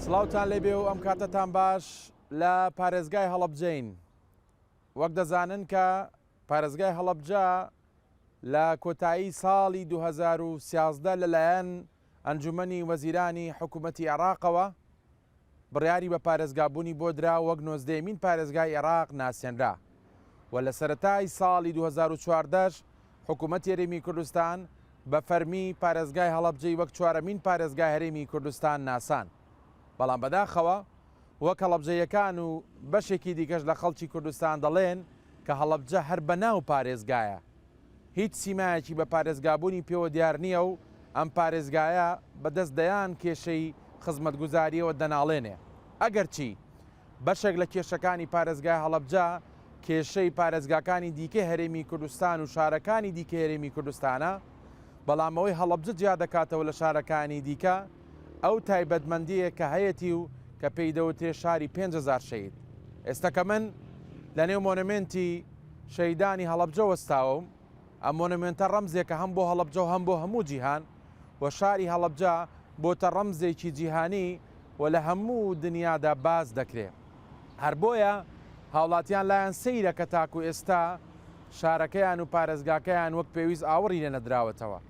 سڵاوتان لێبێ و ئەم کاتەتان باش لە پارێزگای هەڵەبجەین وەک دەزانن کە پارێزگای هەڵەبجە لە کۆتایی ساڵی 2013 لەلایەن ئەنجومەنی وەزیرانی حکوومەتی عێراقەوە بڕیاری بە پارێزگابوونی بۆ درا و وەک نۆزدەیەمین پارێزگای عێراق ناسێنرا و لە سەرەتای ساڵی 2014 ش حکوومەتی هەرێمی کوردستان بە فەرمی پارێزگای هەڵەبجەی وەک چوارەمین پارێزگای هەرێمی کوردستان ناساند. بەڵام بەداخەوە وەک هەڵەبجەیەکان و بەشێکی دیکەش لە خەڵکی کوردستان دەڵێن کە هەڵەبجە هەر بە ناو پارێزگایە هیچ سیمایەکی بە پارێزگابوونی پێوە دیار نییە و ئەم پارێزگایە بە دەست دەیان کێشەی خزمەتگوزارییەوە دەناڵێنێ. ئەگەرچی بەشێک لە کێشەکانی پارێزگای هەڵەبجە کێشەی پارێزگاکانی دیکەی هەرێمی کوردستان و شارەکانی دیکەی هەرێمی کوردستانە، بەڵام ئەوەی هەڵەبجە جیا دەکاتەوە لە شارەکانی دیکە ئەو تایبەتمەندییە کە هەیەتی و کە پێی دەوترێ شاری 5000 شەهید. ئێستا کە من لە نێو مۆنۆمێنتی شەهیدانی هەڵەبجە وەستاوم، ئەم مۆنۆمێنتە ڕەمزێکە هەم بۆ هەڵەبجە و هەم بۆ هەموو جیهان و شاری هەڵەبجە بۆتە ڕەمزێکی جیهانی و لە هەموو دنیادا باس دەکرێ. هەر بۆیە هاوڵاتیان لایان سەیرە کە تاکو ئێستا شارەکەیان و پارێزگاکەیان وەک پێویست ئاوڕی لێ نەدراوەتەوە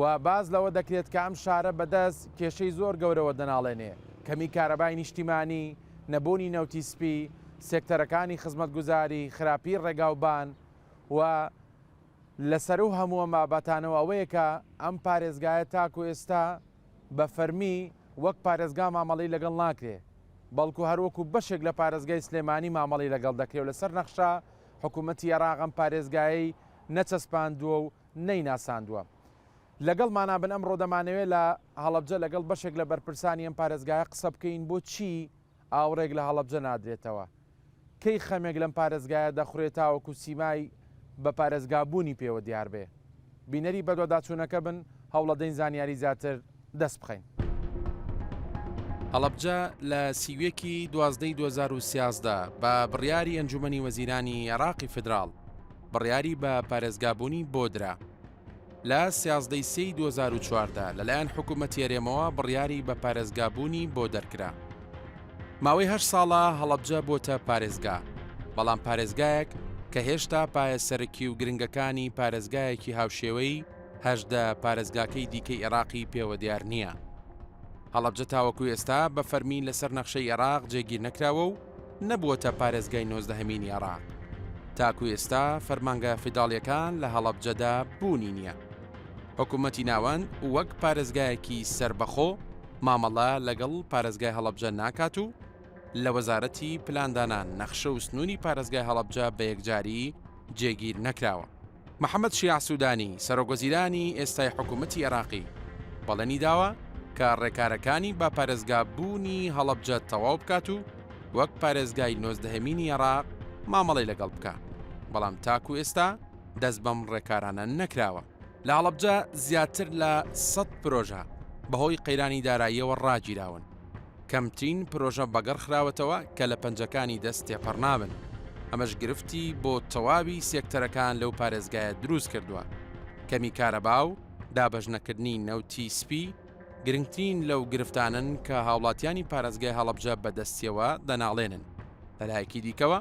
و باس لەوە دەکرێت کە ئەم شارە بەدەست کێشەی زۆر گەورەوە دەناڵێنێ، کەمی کارەبای نیشتیمانی، نەبوونی نەوتی سپی، سێکتەرەکانی خزمەتگوزاری، خراپی ڕێگاوبان و لە سەروو هەموو ئەم بابەتانەوە ئەوەیە کە ئەم پارێزگایە تاکو ئێستا بە فەرمی وەک پارێزگا مامەڵەی لەگەڵ ناکرێ بەڵکو هەر وەکو بەشێک لە پارێزگای سلێمانی مامەڵەی لەگەڵ دەکرێ و لەسەر نەخشە حکوومەتی عێراق ئەم پارێزگایەی نەچەسپاندووە و نەیناساندووە. لەگەڵمانا بن ئەمڕۆ دەمانەوێت لە هەڵەبجە لەگەڵ بەشێک لە بەرپرسانی ئەم پارێزگایە قسە بکەین بۆچی ئاوڕێک لە هەڵەبجە نادرێتەوە؟ کەی خەمێک لەم پارێزگایە دەخورێ تاوەکو سیمای بە پارێزگابوونی پێوە دیار بێ؟ بینەری بەدواداچوونەکە بن، هەوڵەدەین زانیاری زیاتر دەست بخەین. هەڵەبجە لە 31 ی دوازدەی 2013 بە بڕیاری ئەنجومەنی وەزیرانی عێراقی فیدراڵ بڕیاری بە پارێزگابوونی بۆ درا. لە 13 ی سێی 2014 لەلایەن حکوومەتی هەرێمەوە بڕیاری بە پارێزگابوونی بۆ دەرکرا. ماوەی هەشت ساڵە هەڵەبجە بۆتە پارێزگا، بەڵام پارێزگایەک کە هێشتا پایە سەرەکی و گرنگەکانی پارێزگایەکی هاوشێوەی 18 پارێزگاکەی دیکەی عێراقی پێوە دیار نییە. هەڵەبجە تاوەکو ئێستا بە فەرمی لەسەر نەخشەی عێراق جێگیر نەکراوە و نەبووەتە پارێزگای نۆزدەهەمینی عێراق. تاکو ئێستا فەرمانگە فیداڵیەکان لە هەڵەبجەدا بوونی نییە. حکوومەتی ناوەند وەک پارێزگایەکی سەربەخۆ مامەڵە لەگەڵ پارێزگای هەڵەبجە ناکات و لە وەزارەتی پلاندانان نەخشە و سنووری پارێزگای هەڵەبجە بە یەکجاری جێگیر نەکراوە. محەمەد شیاع سوودانی، سەرۆکوەزیرانی ئێستای حکوومەتی عێراقی، بەڵێنی داوە کە ڕێکارەکانی بە پارێزگابوونی هەڵەبجە تەواو بکات و وەک پارێزگای نۆزدەهەمینی عێراق مامەڵەی لەگەڵ بکا، بەڵام تاکو ئێستا دەست بەم ڕێکارانە نەکراوە. لە هەڵەبجە زیاتر لە سەد پرۆژە بەهۆی قەیرانی داراییەوە ڕاگیراون. کەمترین پرۆژە بەگەڕ خراوەتەوە کە لە پەنجەکانی دەست تێپەڕ نابن، ئەمەش گرفتی بۆ تەواوی سێکتەرەکان لەو پارێزگایە دروست کردووە. کەمی کارەبا و دابەشنەکردنی نەوتی سپی گرنگترین لەو گرفتانەن کە هاوڵاتیانی پارێزگای هەڵەبجە بەدەستیەوە دەناڵێنن. لەلایەکی دیکەوە،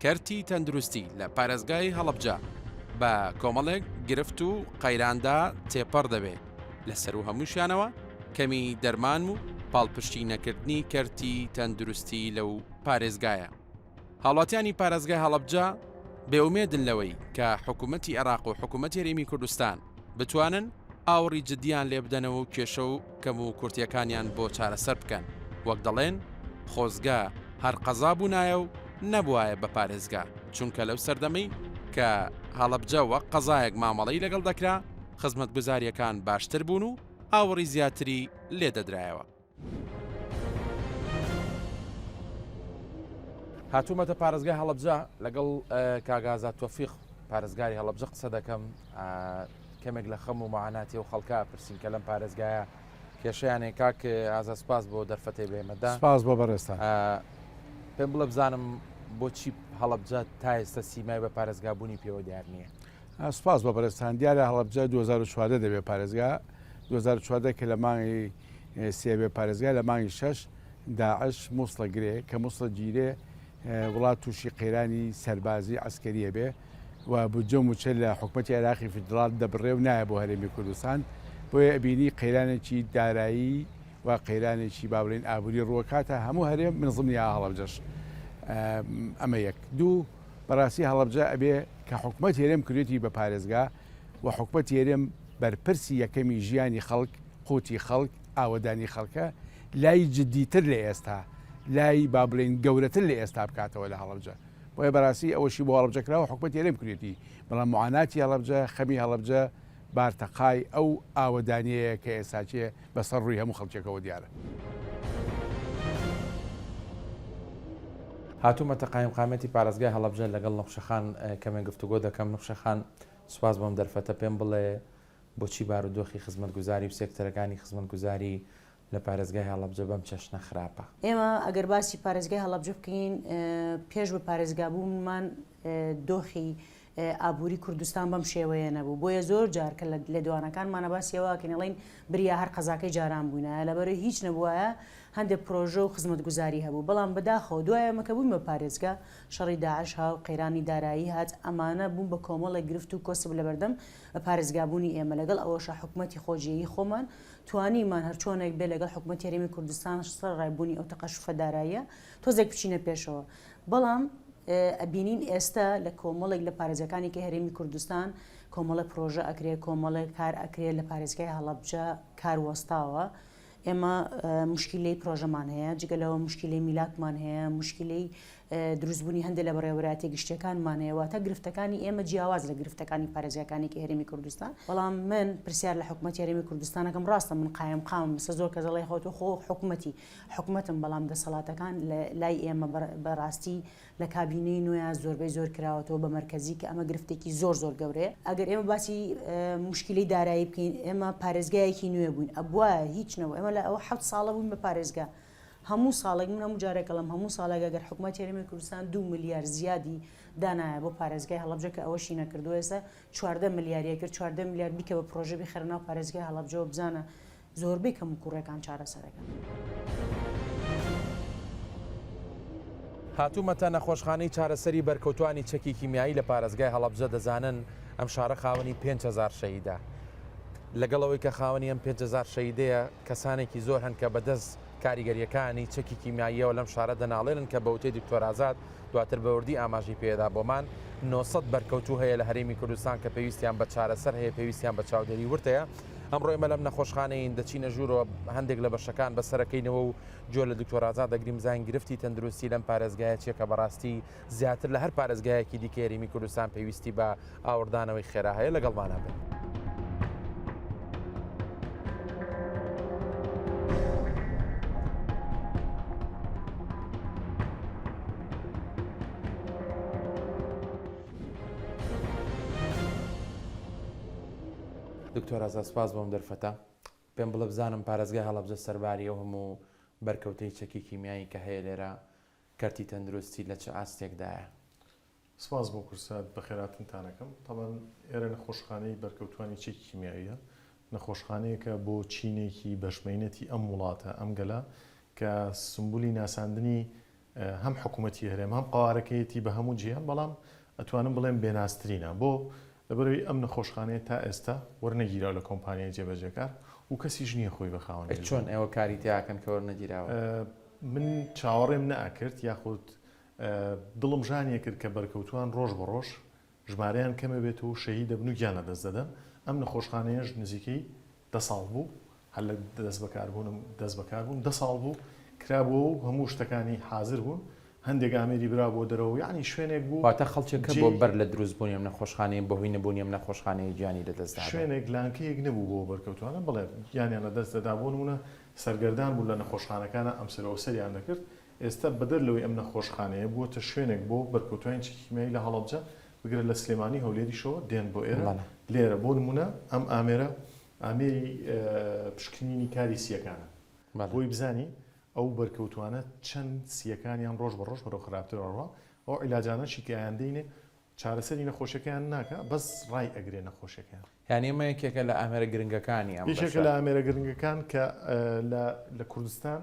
کەرتی تەندروستی لە پارێزگای هەڵەبجە بە کۆمەڵێک گرفت و قەیراندا تێپەڕ دەبێت، لە سەروو هەمووشیانەوە کەمی دەرمان و پاڵپشتی نەکردنی کەرتی تەندروستی لەو پارێزگایە. هاوڵاتیانی پارێزگای هەڵەبجە بێئومێدن لەوەی کە حکوومەتی عێراق و حکوومەتی هەرێمی کوردستان بتوانن ئاوڕی جدیان لێ بدەنەوە و کێشە و کەم و کورتیەکانیان بۆ چارەسەر بکەن، وەک دەڵێن خۆزگە هەر قەزا بوونایە و نەبوایە بە پارێزگا، چونکە لەو سەردەمەی کە هەڵەبجە وەک قەزایەک مامەڵەی لەگەڵ دەکرا خزمەتگوزارییەکان باشتر بوون و ئاوڕی زیاتری لێ دەدرایەوە. هاتوومەتە پارێزگای هەڵەبجە لەگەڵ کاک ئازاد تۆفیق پارێزگاری هەڵەبجە قسە دەکەم کەمێک لە خەم و معاناتی و خەڵکە پرسین کە لەم پارێزگایە کێشەیانێ کاک ئازاد سپاس بۆ دەرفەتەی بێمەدا سپاس بۆ بەڕێزتان پێم بڵێ بزانم بۆچی هەڵەبجە تا ئێستا سیمای بە پارێزگابوونی پێوە دیار نییە سپاس بۆ بەڕێزتان دیارە هەڵەبجە 2014 دەبێت پارێزگا 2014 کە لە مانگی سێ بێ پارێزگا لە مانگی شەش. داعش موسڵە گرێ، کە موسڵە گیرێ وڵات تووشی قەیرانی سەربازی عەسکەری ئەبێ و بودجە و مووچە لە حکومەتی عێراقی فیدراڵ دەبڕێ و نایە بۆ هەرێمی کوردستان، بۆیە ئەبینی قەیرانێکی دارایی و قەیرانێکی با بڵێین ئابووری ڕووەکاتە هەموو هەرێم من ضمنی هەڵەبجەش. ئەمە یەک. دوو، بەڕاستی هەڵەبجە ئەبێ کە حکومەت هەرێم کردوێتی بە پارێزگا و حکومەتی هەرێم بەرپرسی یەکەمی ژیانی خەڵک، قوتی خەڵک، ئاوەدانی خەڵکە، لای جدیتر لە ئێستا، لای با بڵێین گەورەتر لە ئێستا بکاتەوە لە هەڵەبجە. بۆیە بەڕاستی ئەوەشی بۆ هەڵەبجە کراوە حکومەتی هەرێم کردوێتی، بەڵام معاناتی هەڵەبجە، خەمی هەڵەبجە بارتەقای ئەو ئاوەدانیەیە کە ئێستاکێ بەسەر ڕووی هەموو خەڵکێکەوە دیارە. هاتوومەتە قایمقامیەتی پارێزگای هەڵەبجە لەگەڵ نوخشە خان کەمێک گفتوگۆ دەکەم، نوخشە خان سوپاس بۆم دەرفەتە، پێم بڵێ بۆچی بارودۆخی خزمەتگوزاری و سێکتەرەکانی خزمەتگوزاری لە پارێزگای هەڵەبجە بەم چەشنە خراپە؟ ئێمە ئەگەر باسی پارێزگای هەڵەبجە بکەین پێش بە پارێزگابوونمان دۆخی ئابووری کوردستان بەم شێوەیە نەبوو بۆیە زۆر جار کە لە لێدوانەکانمانە باسی ئەوە ئەکەین ئەڵێین بریا هەر قەزاکەی جاران بووینایە لەبەرەی هیچ نەبوایە هەندێک پرۆژە و خزمەتگوزاری هەبوو بەڵام بەداخەوە دوای ئەمە کە بووین بە پارێزگا شەڕی داعش ها و قەیرانی دارایی هات ئەمانە بوون بە کۆمەڵێک گرفت و کۆسپ لەبەردەم پارێزگابوونی ئێمە لەگەڵ ئەوەشا حکومەتی خۆجێیی خۆمان توانیمان هەرچۆنێک بێ لەگەڵ حکومەتی هەرێمی کوردستان سەرەڕای بوونی ئەو تەقەشوفە داراییە تۆزێک بچینە پێشەوە بەڵام ئەبینین ئێستا لە کۆمەڵێک لە پارێزگاکانی کە هەرێمی کوردستان کۆمەڵێ پرۆژە ئەکرێ کۆمەڵێک کار ئەکرێ لە پارێزگای هەڵەبجە کار وەستاوە ئێمە مشکلەی پرۆژەمان هەیە جگە لەوە مشکلەی میلاکمان هەیە مشکلەی دروستبوونی هەندێک لە بەڕێوەبەرایەتیە گشتیەکانمان هەیە، واتە گرفتەکانی ئێمە جیاواز لە گرفتەکانی پارێزگاکانی کە هەرێمی کوردستان، بەڵام من پرسیار لە حکومەتی هەرێمی کوردستان ئەکەم، ڕاستە من قایمقامم، ئێستا زۆر کەس ئەڵێ خۆ تۆ خۆ حکومەتی، حکومەتم، بەڵام دەسەڵاتەکان لای ئێمە بەڕاستی لە کابینەی نوێیا زۆربەی زۆر کراوەتەوە بە مەرکەزی کە ئەمە گرفتێکی زۆر زۆر گەورەیە، ئەگەر ئێمە باسی موشکیلەی دارایی بکەین، ئێمە پارێزگایەکی نوێ بووین، ئەبوایە هیچ نەبوو، ئێمە لە ئەوە حەوت ساڵە بووین بە پارێزگا، هەموو ساڵێک، من هەموو جارێک ئەڵێم هەموو ساڵێک ئەگەر حکومەتی هەرێمی کوردستان دوو ملیار زیادی دانایە بۆ پارێزگای هەڵەبجە کە ئەوەشی نەکردووە ئێستا 14 ملیاریە کرد 14 ملیار بیکە بە پرۆژە بیخەرە ناو پارێزگای هەڵەبجەوە بزانە زۆربەی کەموکوڕیەکان چارەسەرەکەن. هاتوومەتە نەخۆشخانەی چارەسەری بەرکەوتوانی چەکی کیمیایی لە پارێزگای هەڵەبجە دەزانن ئەم شارە خاوەنی 5000 شەهیدە لەگەڵ ئەوەی کە خاوەنی ئەم 5000 شەهیدەیە کەسانێکی زۆر هەن کە بەدەست کاریگەرییەکانی چەکی کیمیاییەوە لەم شارە دەناڵێنن کە بەوتەی دکتۆر ئازاد دواتر بەوردی ئاماژەی پێدا بۆمان 900 بەرکەوتوو هەیە لە هەرێمی کوردستان کە پێویستیان بە چارەسەر هەیە پێویستیان بە چاودێری ورد هەیە ئەمڕۆ ئێمە لەم نەخۆشخانەین دەچینە ژوورەوە هەندێک لە بەشەکان بەسەرەکەینەوە و گوێ لە دکتۆر ئازاد دەگرین بزانین گرفتی تەندروستی لەم پارێزگایە چییە کە بەڕاستی زیاتر لە هەر پارێزگایەکی دیکەی هەرێمی کوردستان پێویستی بە ئاوڕدانەوەی خێرا هەیە لەگەڵمانە بن. دکتۆر ئازاد سپاس بۆم دەرفەتە پێم بڵێ بزانم پارێزگای هەڵەبجە سەرباری ئەو هەموو بەرکەوتەی چەکی کیمیایی کە هەیە لێرە کەرتی تەندروستی لە چ ئاستێکدایە؟ سپاس بۆ کورسات بەخێراتنتان ئەکەم. تەبعەن ئێرە نەخۆشخانەی بەرکەوتوانی چەکی کیمیاویە. نەخۆشخانەیەکە بۆ چینێکی بەشمەینەتی ئەم وڵاتە، ئەم گەلە کە سمبولی ناساندنی هەم حکوومەتی هەرێم هەم قەوارەکەیەتی بە هەموو جیهان، بەڵام ئەتوانم بڵێم بێنازترینە. بۆ؟ لەبەرئەوەی ئەم نەخۆشخانەیە تا ئێستا وەرنەگیراوە لە کۆمپانیای جێبەجێکار و کەسیش نییە خۆی بە خاوەن ئەی چۆن ئێوە کاری تیا ئەکەن کە وەرنەگیراوە؟ من چاوەڕێم نەئەکرد یاخود دڵم ژانی ئەکرد کە بەرکەوتووان ڕۆژ بە ڕۆژ ژمارەیان کەمەبێتەوە و شەهید دەبن و گیان لەدەست دەدەن، ئەم نەخۆشخانەیەش نزیکەی دە ساڵ بوو هەر لە دەستبەکاربوونم دەستبەکاربووم دە ساڵ بوو کرابووەوە و هەموو شتەکانی حازر بوون، هەندێک ئامێری برابووە دەرەوە یەعنی شوێنێک بوو واتە خەڵکێک هەبووە بەر لە دروستبوونی ئەم نەخۆشخانەیە بەهۆی نەبوونی ئەم نەخۆشخانەیە گیانی لەدەستدابێ. شوێنێک لانکەیەک نەبوو بۆ بەرکەوتووانە بەڵێ گیانیان لەدەست دەدا بۆ نموونە سەرگەردان بوون لە نەخۆشخانەکانا ئەمسەر و ئەوسەریان دەکرد ئێستا بەدەر لەوەی ئەم نەخۆشخانەیە بووەتە شوێنێک بۆ بەرکەوتوانی چەکی کیمیایی لە هەڵەبجە، بگرە لە سلێمانی هەولێریشەوە دێن بۆ ئێرە، لێرە بۆ نموونە ئەم ئامێرە ئامێری پشکنینی کاری سییەکانە بۆی بزانی ئەو بەرکەوتوانە چەند سییەکانیان ڕۆژ بە ڕۆژ بەرەو خراپتر ئەڕوا، ئەو عیلاجانەشی کە ئەیاندەینێ چارەسەری نەخۆشیەکەیان ناکا بەس ڕای ئەگرێ نەخۆشیەکەیان. یانی ئەمە یەکێکە لە ئامێرە گرنگەکانی ئەم بەشە. یەکێکە لە ئامێرە گرنگەکان کە لە لە کوردستان.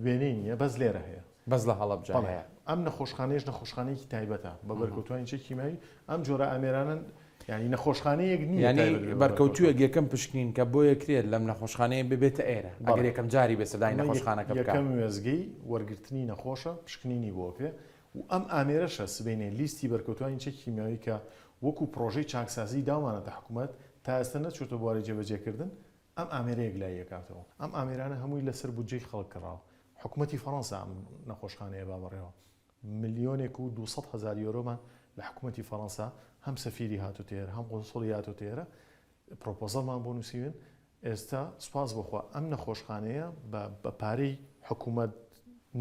وێنەی نییە بەس لێرە هەیە. بەس لە هەڵەبجە بەڵێ هەیە. ئەم نەخۆشخانەیەش نەخۆشخانەیەکی تایبەتە بە بەرکەوتوانی چەکی کیمیاوی ئەم جۆرە ئامێرانە یانی نەخۆشخانەیەک نییە یانی تایبەت بێ بە بەرکەوتووێک بەرکەوتوان. یەکەم پشکنین کە بۆ یەکرێت لەم نەخۆشخانەیە ببێتە ئێرە ئەگەر بەڵێ یەکەم جاری بێ سەردانی ئەمە یەک نەخۆشخانەکە بکا. یەکەم وێستگەی وەرگرتنی نەخۆشە پشکنینی بۆ ئەکرێ و ئەم ئامێرەشە سبەینێ لیستی بەرکەوتوانی چەکی کیمیاوی کە وەکو پڕۆژەی چاکسازی داومانەتە حکومەت تا ئێستا نەچۆتە بواری جێبەجێکردن ئەم ئامێرە یەکلایی ئەکاتەوە. ئەم ئامێرانە هەمووی لەسەر بودجەی خەڵک کڕاوە. حکومەتی فەڕەنسا ئەم نەخۆشخانەیە با بەڕێوە. ملیۆنێک و 200 هەزار یۆرۆمان لە حکومەتی فەڕەنسا هەم سەفیری هاتۆتە ئێرە هەم قونسوڵی هاتۆتە ئێرە پرۆپۆزەڵمان بۆ نووسیون. ئێستا سوپاس بۆ خوا ئەم نەخۆشخانەیە بە بە پارەی حکومەت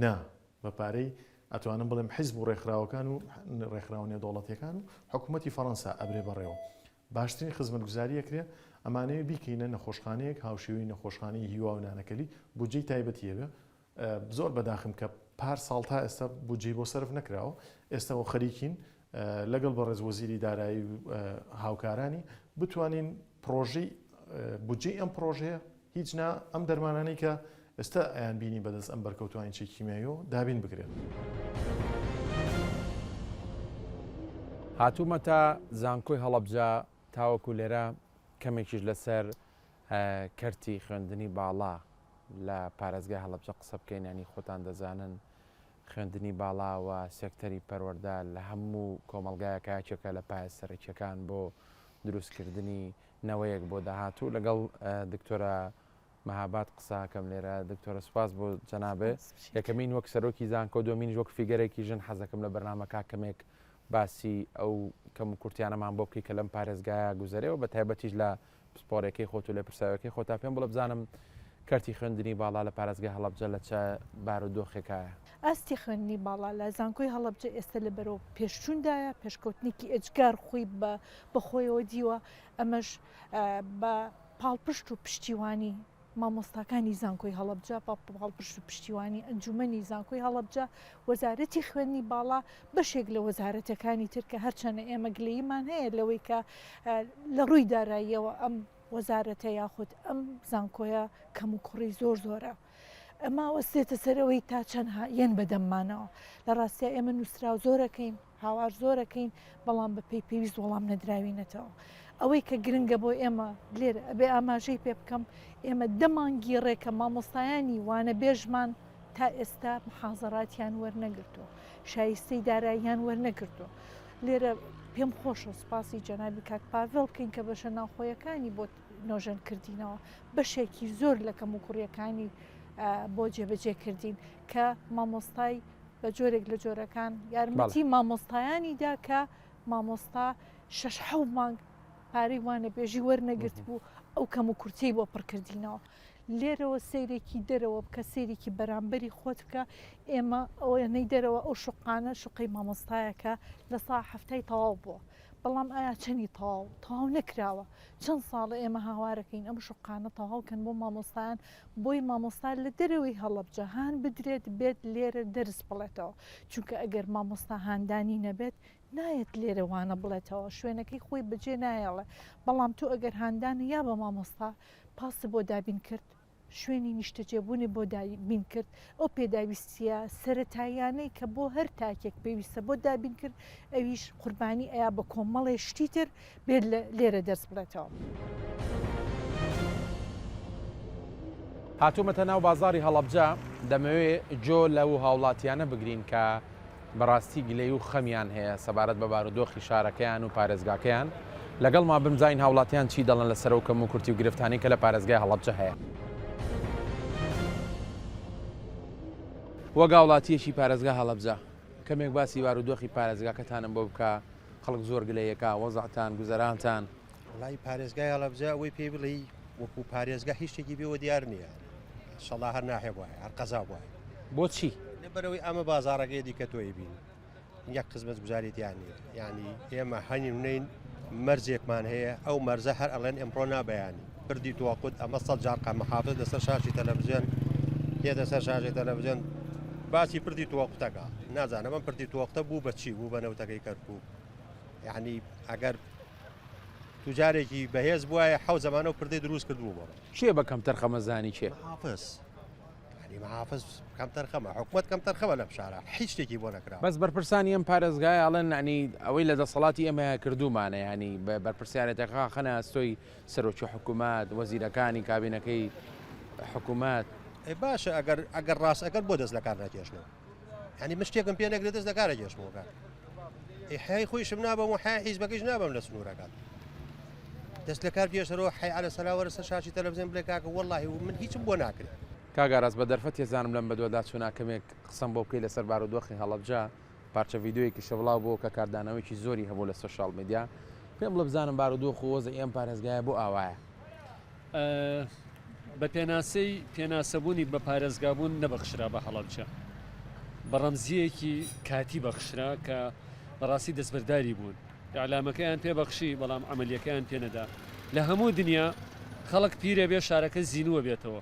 نا بە پارەی ئەتوانم بڵێم حیزب و ڕێکخراوەکان و ڕێکخراوە نێودەوڵەتیەکان و حکومەتی فەڕەنسا ئەبرێ بەڕێوە. باشترین خزمەتگوزاری ئەکرێ، ئەمانەوێ بیکەینە نەخۆشخانەیەک هاوشێوەی نەخۆشخانەی هیوا و نانەکەلی، بودجەی تایبەتی هەبێ، زۆر بەداخم کە پار ساڵ تا ئێستا بودجەی بۆ سەرف نەکراوە، ئێستا وە خەریکین لەگەڵ بەڕێز وەزیری دارایی و هاوکارانی بتوانین پڕۆژەی بودجەی ئەم پڕۆژەیە هیچ نا ئەم دەرمانانەی کە ئێستا ئەیان بینی بەدەست ئەم بەرکەوتوانی چەکی کیمیاییەوە دابین بکرێت. هاتوومەتە زانکۆی هەڵەبجە تاوەکو لێرە کەمێکیش لەسەر کەرتی خوێندنی باڵا لە پارێزگای هەڵەبجە قسە بکەین، یانی خۆتان دەزانن خوێندنی باڵا و سێکتەری پەروەردە لە هەموو کۆمەڵگایەکە یەکێکە لە پایە سەرەکیەکان بۆ دروستکردنی نەوەیەک بۆ داهاتوو لەگەڵ دکتۆرە مەهاباد قسە ئەکەم لێرە دکتۆرە سوپاس بۆ جەنابێ یەکەمین وەک سەرۆکی زانکۆ دووەمینیش وەک فیگەرێکی ژن حەزەکەم لە بەرنامەکە کەمێک باسی ئەو کەم و کورتیانەمان بۆ بکەی کە لەم پارێزگایە گوزەرێەوە بە تایبەتیش لە پسپۆڕیەکەی خۆت و لێپرسراویەکەی خۆتا پێم بڵێ بزانم کەرتی خوێندنی باڵا لە پارێزگای هەڵەبجە لە چ بارودۆخێکایە؟ ئاستی خوێندنی باڵا لە زانکۆی هەڵەبجە ئێستا لە بەرەو پێشچووندایە، پێشکەوتنێکی ئێجگار خۆی بە خۆیەوە دیوە، ئەمەش بە پاڵپشت و پشتیوانی مامۆستاکانی زانکۆی هەڵەبجە، بە پاڵپشت و پشتیوانی ئەنجومەنی زانکۆی هەڵەبجە، وەزارەتی خوێندنی باڵا، بەشێک لە وەزارەتەکانی تر کە هەرچەنە ئێمە گلەییمان هەیە لەوەی کە لە ڕووی داراییەوە ئەم وەزارەتە یاخود ئەم زانکۆیە کەموکوڕی زۆر زۆرە. ئەمە وەستێتە سەر ئەوەی تا چەند یەن بەدەممانەوە. لە ڕاستیا ئێمە نووسراو زۆرەکەین، هاوار زۆرەکەین، بەڵام بە پێی پێویست وەڵام نەدراوینەتەوە. ئەوەی کە گرنگە بۆ ئێمە لێرە ئەبێ ئاماژەی پێ بکەم، ئێمە دە مانگی ڕێکە مامۆستایانی وانەبێژمان تا ئێستا محازەراتیان وەرنەگرتووە، شایستەی داراییان وەرنەگرتووە. لێرە پێم خۆشە سوپاسی جەنابی کاک پاڤێڵ بکەین کە بەشە ناوخۆیەکانی بۆ نۆژەن کردینەوە، بەشێکی زۆر لە کەموکوڕییەکانی بۆ جێبەجێ کردین کە مامۆستای بە جۆرێک لە جۆرەکان یارمەتی مامۆستایانی دا کە مامۆستا شەش حەو مانگ پارەی وانەبێژی وەرنەگرتبوو ئەو کەم و کورتیەی بۆ پڕکردینەوە. لێرەوە سەیرێکی دەرەوە بکە سەیرێکی بەرامبەری خۆت بکە ئێمە ئەوەنەی دەرەوە ئەو شوقانە شوقەی مامۆستایەکە لە سا حەفتای تەواو بووە بەڵام ئایا چەنی تەواو تەواو نەکراوە چەند ساڵە ئێمە هاوارەکەین ئەم شوقانە تەواو کەن بۆ مامۆستایان بۆی مامۆستا لە دەرەوەی هەڵەبجە هان بدرێت بێت لێرە دەرس بڵێتەوە چونکە ئەگەر مامۆستا هاندانی نەبێت نایەت لێرە وانە بڵێتەوە شوێنەکەی خۆی بەجێ نایەڵێ بەڵام تۆ ئەگەر هاندان یا بە مامۆستا پاست بۆ دابین کرد شوێنی نیشتەجێبوونی بۆ دابین کرد، ئەو پێداویستییە سەرەتاییانەی کە بۆ هەر تاکێک پێویستە بۆ دابین کرد، ئەویش قوربانی ئەیا بە کۆمەڵێ شتی تر بێت لێرە دەرس بڵێتەوە. هاتوومەتە ناو بازاڕی هەڵەبجە، دەمەوێ جۆ لەو هاوڵاتیانە بگرین کە بەڕاستی گلەیی و خەمیان هەیە سەبارەت بە بارودۆخی شارەکەیان و پارێزگاکەیان، لەگەڵما بن بزانین هاوڵاتیان چی دەڵێن لەسەر ئەو کەموکورتی و گرفتانەی کە لە پارێزگای هەڵەبجە هەیە. وەک هاوڵاتییەکی پارێزگا هەڵەبجە کەمێک باسی بارودۆخی پارێزگاکەتانم بۆ بکە، خەڵک زۆر گلەییەکا، وەزعتان، گوزەرانتان. وەڵایی پارێزگای هەڵەبجە ئەوەی پێی بڵێی وەکو پارێزگا هیچ شتێکی پێوە دیار نییە شەڵا هەر ناحێ وایە هەر قەزا وایە بۆچی؟ لەبەرەوەی ئەمە بازاڕەکەی دیکە تۆی بین یەک خزمەت گوزاری تیان نییە یعنی ئێمە هەنین و نین مەرجێکمان هەیە ئەو مەرزە هەر ئەڵێن ئەمڕۆ نابیانی پردی تواقود ئەمە سە جار قە محافظ لەسەر شاشی تەلەڤزیۆن دێتە سەر شاشی تەلەڤزیۆن باسی پردی تواقوتەکە نازانم ئەم پردی تواقتە بوو بە چی بوو بە نەوتەکەی کەرکوک یعنی ئەگەر توجارێکی بەهێز بوایە حەو زەمانە و پردەی دروست کردبوو بۆ. کێ بە کەمتەرخەمە زانی کێ؟ محافز. یعنی محافظ کەم تەرخەمە حکومەت کەم تەرخەمە لەم شارە هیچ شتێکی بۆ نەکراوە. بەس بەرپرسانی ئەم پارێزگایە ئەڵێن یعنی ئەوەی لە دەسەڵاتی ئێمەیە کردوومانە یعنی بەرپرسیارێتەکە خەنە ئەستۆی سەرۆکی حکوومەت وەزیرەکانی کابینەکەی حکوومەت. ئەی باشە ئەگەر ئەگەر ڕاست ئەگەر بۆ دەست لەکار ناکێشنەوە یعنی من شتێکم پێ نەکرێت دەست لەکار ئەکێشمەوە کاک ئەی حیای خۆیشم نابەم و حیای حیزبەکەیش نابەم لە سنوورەکان دەست لەکار بکێشەرەوە حەی عەلە سەلا وەرە سەر شاشی تەلەفزیۆن بڵێ کاکە وەڵاهی من هیچم بۆ ناکرێت. کاک ئاراس بە دەرفەتێ زانم لەم بەدواداچوونە کەمێک قسەم بۆ بکەی لەسەر بارودۆخی هەڵەبجە، پارچە ڤیدیۆیەکیشە بڵاو بۆوە کە کاردانەوەیەکی زۆری هەبوو لە سۆشیاڵ میدیا، پێم بڵێ بزانم بارودۆخ و وەزعی ئەم پارێزگایە بۆ ئاوایە؟ بە پێناسەی پێناسەبوونی بە پارێزگابوون نەبەخشرا بە هەڵەبجە، بە ڕەمزییەکی کاتی بەخشرا کە بەڕاستی دەستبەرداری بوون. ئیعلامەکەیان پێ بەخشی بەڵام عەمەلیەکەیان پێ نەدا. لە هەموو دنیا خەڵک پیرە بێ شارەکە زینووە بێتەوە.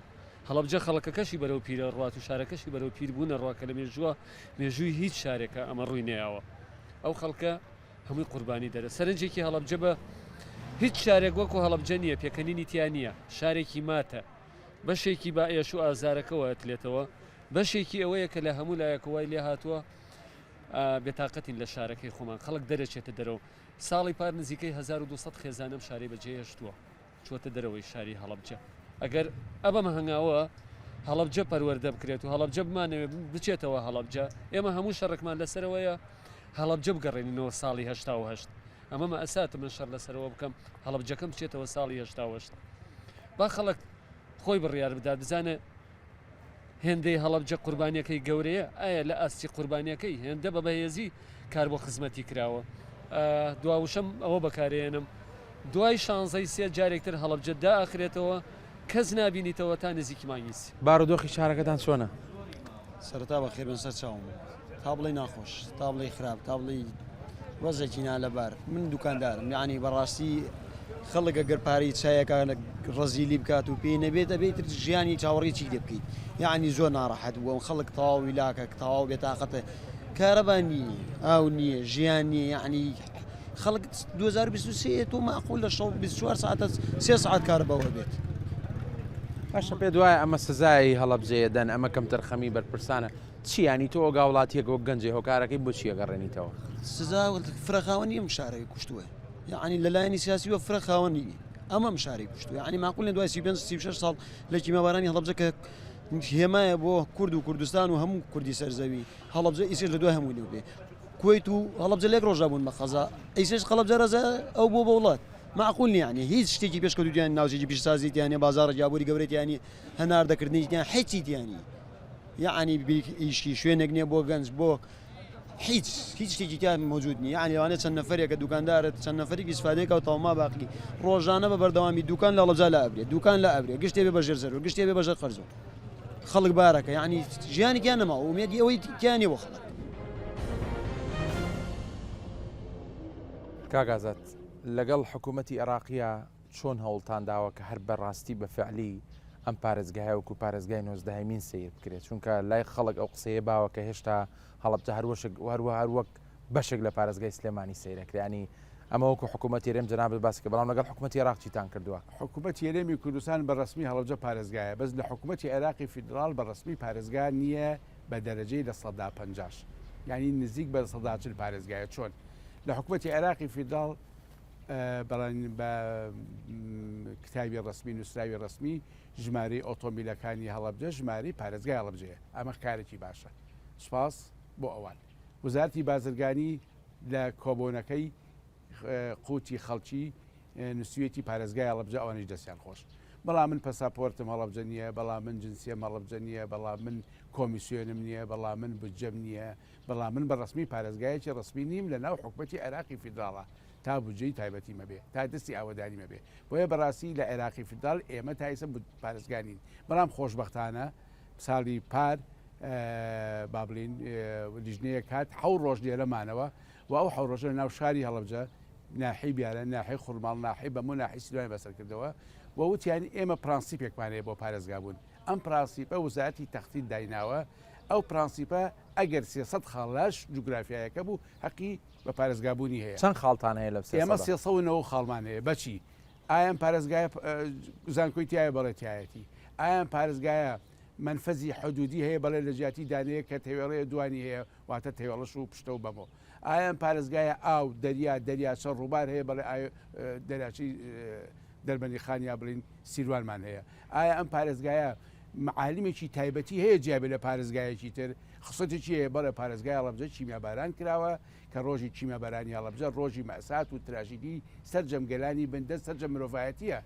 هەڵەبجە خەڵکەکەشی بەرەو پیرە ڕوات و شارەکەشی بەرەو پیر بوونە ڕوا کە لە مێژووە مێژووی هیچ شارێکە ئەمە ڕووی نەیاوە. ئەو خەڵکە هەمووی قوربانی دەرە. سەرنجێکی هەڵەبجە بە هیچ شارێک وەکو هەڵەبجە نییە، پێکەنینی تیا نییە. شارێکی ماتە. بەشێکی بە ئێش و ئازارەکەوە ئەتلێتەوە. بەشێکی ئەوەیە کە لە هەموو لایەکەوە وای لێ هاتووە بێتاقەتین لە شارەکەی خۆمان، خەڵک دەرەچێتە دەرەوە. ساڵی پار نزیکەی 1200 خێزان ئەم شارەی بەجێهێشتووە، چووەتە دەرەوەی شاری هەڵەبجە. ئەگەر ئەبەم هەنگاوە هەڵەبجە پەروەردە بکرێت و هەڵەبجە بمانەوێت بچێتەوە هەڵەبجە، ئێمە هەموو شەڕێکمان لەسەرەوەیە هەڵەبجە بگەڕێنینەوە ساڵی 88. ئەمە مەئساتە من شەڕ لەسەرەوە بکەم هەڵەبجەکەم بچێتەوە ساڵی 88. با خەڵک خۆی بڕیار بدات بزانێ هێندەی هەڵەبجە قوربانیەکەی گەورەیە، ئایا لە ئاستی قوربانیەکەی هێندە بە بەهێزی کار بۆ خزمەتی کراوە؟ دوا وشەم ئەوە بەکارێنم دوای شانزەی سێ جارێکتر هەڵەبجە دائەخرێتەوە کەس نابینیتەوە تا نزیکی مانگی سێ. بارودۆخی شارەکەتان چۆنە؟ سەرەتا بەخێربێن سەر چاوم. تا بڵێی ناخۆش، تا بڵێی خراپ، تا بڵێی وەزعێکی نالەبار. من دوکاندارم یعنی بەڕاستی خەڵک ئەگەر پارەی چایەکە ڕەزیلی بکات و پێی نەبێت ئەبێ ئیتر ژیانی چاوەڕێی چی لێ بکەیت یعنی زۆر ناڕەحەت بووم خەڵک تەواو ویلاکە تەواو بێتاقەتە کارەبا نییە ئاو نییە ژیان نییە یعنی خەڵک 2023 تۆ معقول لە شەو 24 ساعتە سێ ساعت کارەباوە بێت باشە پێت وایە ئەمە سزای هەڵەبجەیە دەن ئەمە کەمتەرخەمی بەرپرسانە چی یانی تۆ وەک هاوڵاتیەک وەک گەنجێ هۆکارەکەی بۆ چی ئەگەڕێنیتەوە؟ سزا فرە خاوەنی ئەم شارەی کوشتووە یعنی لەلایەنی سیاسیوە فرە خاوەنی ئەمە ئەم شارەی کوشتووە یعنی ماقول دوای 35 36 ساڵ لە کیمیابارانی هەڵەبجە کە هێمایە بۆ کورد و کوردستان و هەموو کوردی سەرزەوی هەڵەبجە ئیسێش لە دوای هەمووی بێ کوەیت و هەڵەبجە لێک ڕۆژا بوون بە قەزا ئیسێش قەڵەبجە ڕەزە ئەو بۆ بە وڵات معقول نییە یعنی هیچ شتێکی پێشکەوتوو تیان ناوچێکی پیشەسازی تیان نییە بازاڕێکی ئابووری گەورەی تیان نییە هەناردەکردنی تیان هیچی تیان نییە یەعنی ئیشی شوێنێک نییە بۆ گەنج بۆ هیچ هیچ شتێکی تیا مەوجود نییە یعنی لەوانەیە چەند نەفەرێکە دوکاندارە چەند نەفەرێکی ئیسفادەیەکە و تەواو ما باقی ڕۆژانە بە بەردەوامی دوکان لە هەڵەبجە لا ئەبرێ دوکان لا ئەبرێ گشتێ بێ بە ژێر زەرور گشتێ بێ بە ژێر قەرزۆ خەڵک بارەکە یعنی ژیانی تیا نەماوە ئومێدی ئەوەی تیا نییە بۆ خەڵک. کاک ئازاد لەگەڵ حکوومەتی عێراقییە چۆن هەوڵتان داوە کە هەر بە ڕاستی بە فعلی ئەم پارێزگایە وەکو پارێزگای نۆزدەهەمین سەیر بکرێت چونکە لای خەڵک ئەو قسەیە باوە کە هێشتا هەڵەبجە هەر وەشک هەروە هەر وەک بەشێک لە پارێزگای سلێمانی سەیرەکرێ ینی ئەمە وەکو حکوومەتی هەرێم جەنابت باسی کرد بەڵام لەگەڵ حکوومەتی عێراق چیتان کردووە؟ حکوومەتی هەرێمی کوردستان بە ڕەسمی هەڵەبجە پارێزگایە بەس لە حکوومەتی عێراقی فیدراڵ بە ڕەسمی پارێزگا نییە بە دەرەجەی لە سەدا پەنجاش یانی نزیک بە سەدا چل پارێزگایە چۆن لە حکوومەتی عێراقی فیدراڵ بەڵێن بە کتابی ڕەسمی نووسراوی ڕەسمی ژمارەی ئۆتۆمبیلەکانی هەڵەبجە ژمارەی پارێزگای هەڵەبجەیە ئەمە کارێکی باشە سوپاس بۆ ئەوان وەزارەتی بازرگانی لە کۆبۆنەکەی قوتی خەڵکی نووسویەتی پارێزگای هەڵەبجە ئەوانیش دەستیان خۆش بەڵام من پەساپۆرتم هەڵەبجە نییە بەڵام من جنسیەم هەڵەبجە نییە بەڵام من کۆمیسیۆنم نییە بەڵام من بودجەم نییە بەڵام من بە ڕەسمی پارێزگایەکی ڕەسمی نیم لە ناو حکومەتی عێراقی فیدراڵە تا بودجەی تایبەتیم هەبێ تا دەستی ئاوەدانیم هەبێ بۆیە بەڕاستی لە عێراقی فیدراڵ ئێمە تا ئیسە پارێزگا نین بەڵام خۆشبەختانە ساڵی پار با بڵین لیژنەیەک هات حەو ڕۆژ لێرە مانەوە و ئەو حەو ڕۆژە لە ناو شاری هەڵەبجە ناحی بیارە ناحی خورماڵ ناحی بەمۆ ناحی سیروان بەسەر کردەوە و وتیان ئێمە پرانسیپێکمان هەیە بۆ پارێزگا بوون ئەم پرانسیپە وزارەتی تەختیت دایناوە ئەو پرانسیپە ئەگەر 300 خاڵ لاش جوگرافیایەکە بوو هەقی بە پارێزگابوونی هەیە. چەند خاڵتان هەیە لەم سێ ئێمە سەدە؟ 390 خاڵمان هەیە. بەچی؟ ئایا ئەم پارێزگایە زانکۆی تیایە؟ بەڵێ تیایەتی. ئایا ئەم پارێزگایە. مەنفەزی حدودی هەیە؟ بەڵێ لە جیاتی دانەیەک کە تەوێڵەیە دوانی هەیە واتە تەوێڵەش و پشتە و بەمۆ. ئایا ئەم پارێزگایە ئاو، دەریا، دەریاچە، ڕووبار هەیە؟ بەڵێ ئاو دەریاچەی دەربەندیخان یا بڵێین سیروانمان هەیە. ئایا ئەم پارێزگایە معالمێکی تایبەتی هەیە جیا بێ لە پارێزگایەکی تر؟ خسڵەتێکی هەیە؟ بەڵێ پارێزگای هەڵەبجە کیمیاباران کراوە کە ڕۆژی کیمیابارانی هەڵەبجە ڕۆژی مەئسات و تراژیدی سەرجەم گەلانی بندەست سەرجەم مرۆڤایەتیە.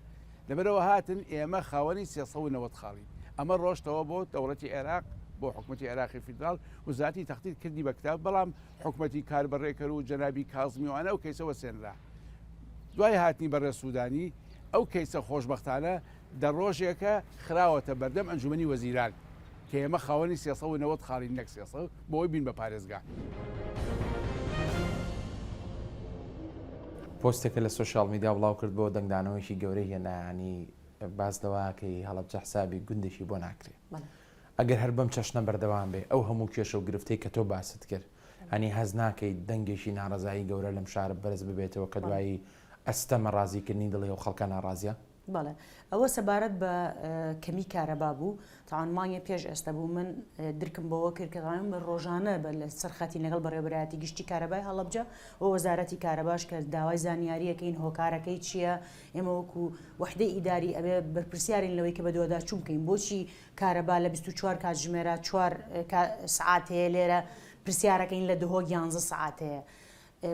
لەبەرئەوە هاتن ئێمە خاوەنی 390 خاڵین. ئەمە ڕۆشتەوە بۆ دەوڵەتی عێراق، بۆ حکومەتی عێراقی فیدراڵ، وزارەتی تەختیت کردی بە کتاب، بەڵام حکومەتی کاربەڕێکەر و جەنابی کازمی و ئەوانە ئەو کەیسە وەسێنرا. دوای هاتنی بەڕێز سودانی ئەو کەیسە خۆشبەختانە دە ڕۆژێکە خراوەتە بەردەم ئەنجومەنی وەزیران کە ئێمە خاوەنی 390 خاڵین نەک 300 بۆ ئەوەی بین بە پارێزگا. پۆستێکە لە سۆشیال میدیا بڵاو کردبەوە دەنگدانەوەیەکی گەورەی هێنا یانی باس لەوە ئەکەی هەڵەبجە حسابی گوندێکی بۆ ناکرێ ئەگەر هەر بەم چەشنە بەردەوام بێ ئەو هەموو کێشە و گرفتەی کە تۆ باست کرد هەنی هەز ناکەیت دەنگێکی ناڕەزایی گەورە لەم شارە بەرز ببێتەوە کە دوایی ئەستەمە ڕازیکردنی دڵی ئەو خەڵکە ناڕازیە؟ بەڵێ ئەوە سەبارەت بە کەمی کارەبا بوو تاوان مانگێ پێش ئێستا بوو من درکم بەوە کرد کە تاوان من ڕۆژانە بە لە سەر خەتین لەگەڵ بەڕێوەبەرایەتی گشتی کارەبای هەڵەبجە و وەزارەتی کارەباش کە داوای زانیاریەکەین هۆکارەکەی چییە ئێمە وەکو وەحدەی ئیداری ئەبێ بەرپرسیارین لەوەی کە بەدواداچوون بکەین بۆچی کارەبا لە 24 کاتژمێرا چوار سعات هەیە لێرە پرسیارەکەین لە دهۆک یانزە سعات هەیە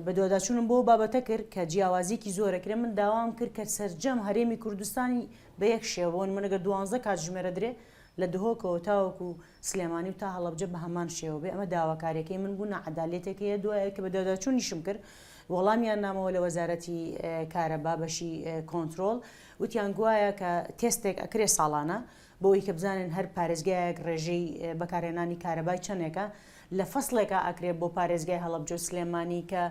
بەدواداچوونم بۆ بابەتە کرد کە جیاوازیەکی زۆرە کرێ من داوام کرد کە سەرجەم هەرێمی کوردستانی بە یەک شێوە بۆ نمونە گەر دوانزە کاتژمێرە درێ لە دهۆکەوە تاوەکو سلێمانی و تا هەڵەبجە بە هەمان شێوە بێ ئەمە داواکاریەکەی من بوو ناعەدالەتێک هەیە دوای کە بەدواداچوونیشم کرد وەڵامیان نامەوە لە وەزارەتی کارەبا بەشی کۆنترۆڵ وتیان گوایە کە تێستێک ئەکرێ ساڵانە بۆ ئەوی کە بزانن هەر پارێزگایەک ڕێژەی بەکارهێنانی کارەبای چەندێکە لە فەسڵێکا ئەکرێ بۆ پارێزگای هەڵەبجە و سلێمانی کە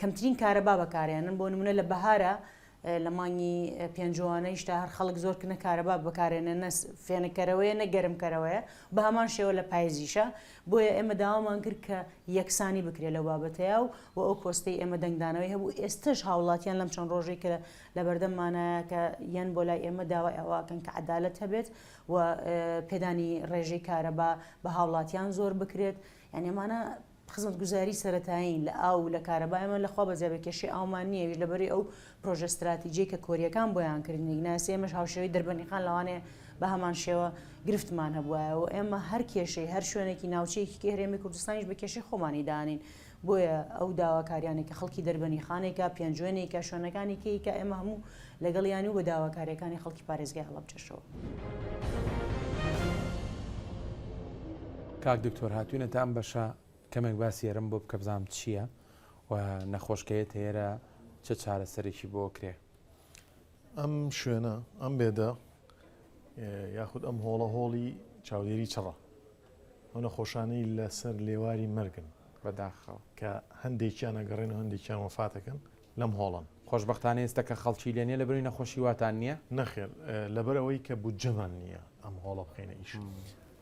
کەمترین کارەبا بەکارێنن بۆ نمونە لە بەهارە لە مانگی پێنجوانەیشتا هەر خەڵک زۆر کنە کارەبا بەکارێنێ نە فێنککەرەوەیە نە گەرمکەرەوەیە بە هەمان شێوە لە پایزیشە بۆیە ئێمە داوامان کرد کە یەکسانی بکرێت لەو بابەتەیە و و ئەو پۆستەی ئێمە دەنگدانەوەی هەبوو ئێستش هاوڵاتیان لەم چەند ڕۆژەی کە لە بەردەممانایە کە یەن بۆ لای ئێمە داوای ئەوەکەن کە عەدالەت هەبێت و پێدانی ڕێژەی کارەبا بە هاوڵاتیان زۆر بکرێت یعنی ئەمانە خزمەتگوزاری سەرەتایین لە ئاو و لە کارەبا ئێمە لەخوا بەزیابێ کێشەی ئاومان نییە ئەویش لەبەری ئەو پرۆژە ستراتیجیەی کە کۆریەکان بۆیان کردین ناسی ئێمەش هاوشێوەی دەربەندیخان لەوانەیە بە هەمان شێوە گرفتمان هەبوایە و ئێمە هەر کێشەی هەر شوێنێکی ناوچەیەکی کە هەرێمی کوردستانیش بە کێشەی خۆمانی دانین بۆیە ئەو داواکاریانەی کە خەڵکی دەربەنیخانێکە پێنجوێنێکە شوێنەکانی کەیکە ئێمە هەموو لەگەڵیانی و بە داواکاریەکانی خەڵکی پارێزگای هەڵەبجەشەوە. کاک دکتۆر هاتوینەتە ئەم بەشە کەمێک باسی ئێرەم بۆ بکە بزانم چییە و نەخۆشکەیەت ئێرە چ چارەسەرێکی بۆ کرێ؟ ئەم شوێنە ئەم بێدە یاخود ئەم هۆڵە هۆڵی چاودێری چڕە ئەو نەخۆشانەی لەسەر لێواری مەرگن بەداخەوە کە هەندێکیان ئەگەڕێن و هەندێکیان وەفاتەکەن لەم هۆڵەن. خۆشبەختانە ئێستا کە خەڵکی لێ نیە لەبەرئەوەی نەخۆشی واتان نیە؟ نەخێر لەبەرئەوەی کە بودجەمان نیە ئەم هۆڵە بخەینە ئیش.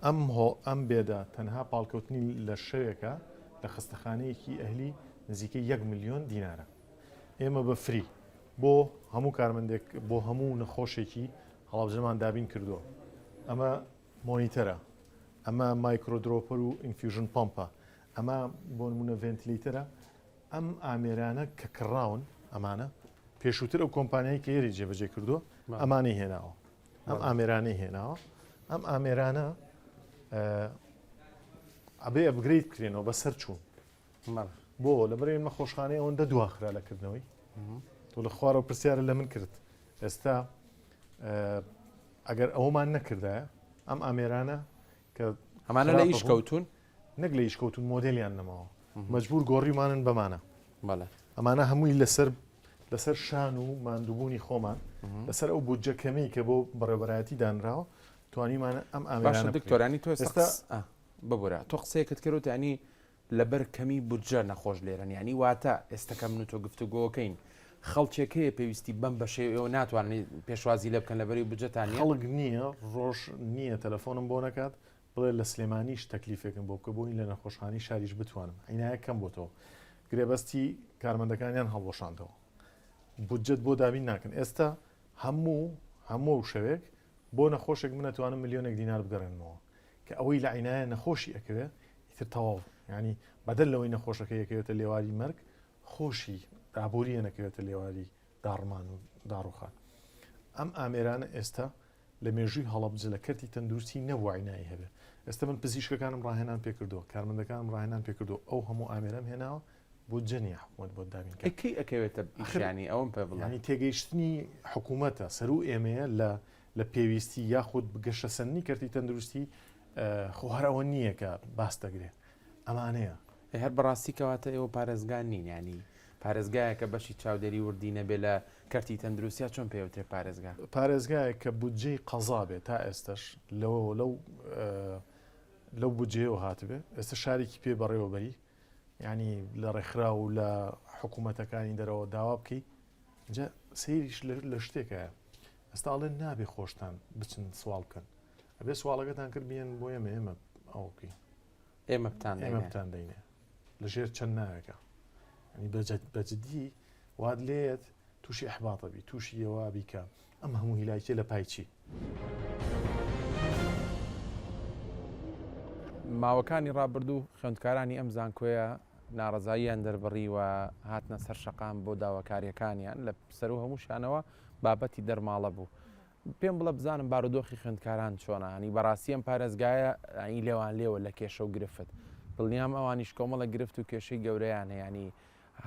ئەم هۆ ئەم بێدە تەنها پاڵکەوتنی لە شەوێکا لە خەستەخانەیەکی ئەهلی نزیکەی یەک ملیۆن دینارە. ئێمە بە free بۆ هەموو کارمەندێک بۆ هەموو نەخۆشێکی هەڵەبجەمان دابین کردووە. ئەمە monitor ە، ئەمە micro dropper و infusion pump ە، ئەمە بۆ نمونە ventilator ە، ئەم ئامێرانە کە کڕاون ئەمانە پێشووتر ئەو کۆمپانیای کە ئێرەی جێبەجێ کردووە ئەمانەی هێناوە ئەم ئامێرانەی هێناوە ئەم ئامێرانە ئەبێ upgrade بکرێنەوە بەسەر چوون بۆ لە بەرەی نەخۆشخانەی ئەوەندە دواخرا لە کردنەوەی تۆ لە خوارەوە پرسیارە لە من کرد ئێستا ئەگەر ئەومان نەکردایە ئەم ئامێرانە کە ئەمانە لە ئیش کەوتون نەک لە ئیش کەوتون مۆدێلیان نەماوە مەجبور گۆڕیمانن بەمانە ئەمانە هەمووی لەسەر لەسەر شان و ماندووبوونی خۆمان لەسەر ئەو بودجە کەمەی کە بۆ بەڕێوەبەرایەتی دانراوە توانیمانە ئەم ئامێرانە دکتۆرانی تۆ ئێستا ببورە تۆ قسەیەکت کرد ینی لەبەر کەمی بودجە نەخۆش لێرەن یانی واتە ئێستە کە من و تۆ گفتوگۆکەین خەڵکێک هەیە پێویستی بەم بەشەی ئێوە ناتوانن پێشوازی لێ بکەن لەبەری بودجەتان نییە؟ خەڵک نییە ڕۆژ نییە تەلەفۆنم بۆ نەکات بڵێ لە سلێمانیش تەکلیفێکم بۆ بکە بۆی لە نەخۆشخانەی شاریش بتوانم عینایە کەم بۆتەوە گرێبەستی کارمەندەکانیان هەڵوەشاندەوە بودجەت بۆ دابین ناکەن ئێستا هەموو هەموو شەوێک بۆ نەخۆشێک من ئەتوانم ملیۆنێک دینار بگەڕێنمەوە. کە ئەوەی لە عینایە نەخۆشی ئەکەوێ ئیتر تەواو یانی بەدەر لەوەی نەخۆشەکە یەکەوێتە لێواری مەرگ خۆشی ئابووریە نەکەوێتە لێواری داڕمان و داڕوخان. ئەم ئامێرانە ئێستا لە مێژووی هەڵەبجە لە کەرتی تەندروستی نەبووە عینایی هەبێ. ئێستا من پزیشکەکانم ڕاهێنان پێکردووە، کارمەندەکانم ڕاهێنان پێکردووە، ئەو هەموو ئامێرەم هێناوە، بودجە نییە حکوومەت بۆت دابین کات. ئەی کەی ئەکەوێتە ئاخر ئیشیانی ئەوەم پێ بڵێ. یانی تێگەیشتنی حکوومەتە سەروو ئێمەیە لە لە پێویستی یاخود گەشەسەندنی کەرتی تەندروستی خۆ هەر ئەوە نییە کە باس دەگرێ ئەمانەیە. ئەی هەر بەڕاستی کەواتە ئێوە پارێزگا نین یانی پارێزگایەکە بەشی چاودێری وردی نەبێ لە کەرتی تەندروستیا چۆن پێوترێ پارێزگا؟ پارێزگایەک کە بودجەی قەزا بێ تا ئێستەش لەوەوە لەو لەو بودجەیەوە هاتبێ ئێستا شارێکی پێ بەڕێوەبەری یعنی لە ڕێکخراو و لە حکوومەتەکانی دەرەوە داوا بکەی جا سەیریش لە شتێکە ئێستا ئەڵێن نابێ خۆشتان بچن سواڵ بکەن ئەبێ سواڵەکەتان کرد بێن بۆ ئێمە ئێمە ئەوە بکەین ئێمە بتان ئێمە بتان دەینێ لەژێر چەند ناوێکە بە جدی وات لێت تووشی ئەحباتە بی تووشی یەوە بیکە ئەم هەموو هیلاکیە لە پای چی؟ ماوەکانی ڕابردوو خوێندکارانی ئەم زانکۆیە ناڕەزاییان دەربڕی و هاتنە سەر شەقام بۆ داواکارییەکانیان، لە سەروو هەمووشیانەوە بابەتی دەرماڵە بوو. پێم بڵێ بزانم بارودۆخی خوێندکاران چۆنە؟ ینی بەڕاستی ئەم پارێزگایە ینی لێوان لێوە لە کێشە و گرفت. دڵنیام ئەوانیش کۆمەڵێک گرفت و کێشەی گەورەیان هەیە، ینی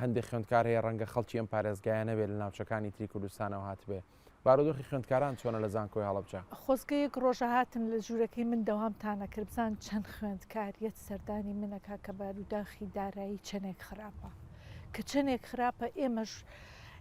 هەندێک خوێندکار هەیە ڕەنگە خەڵکی ئەم پارێزگایە نەبێت لە ناوچەکانی تری کوردستانەوە هاتبێ. بارودۆخی خوێندکاران چۆنە لە زانکۆی هەڵەبجە؟ خۆزگە یەک ڕۆژە هاتن لە ژوورەکەی من دەوامتان ئەکرد بزان چەند خوێندکار یەت سەردانی من ئەکا کە باروداخی دارایی چەنێک خراپە کە چەنێک خراپە ئێمەش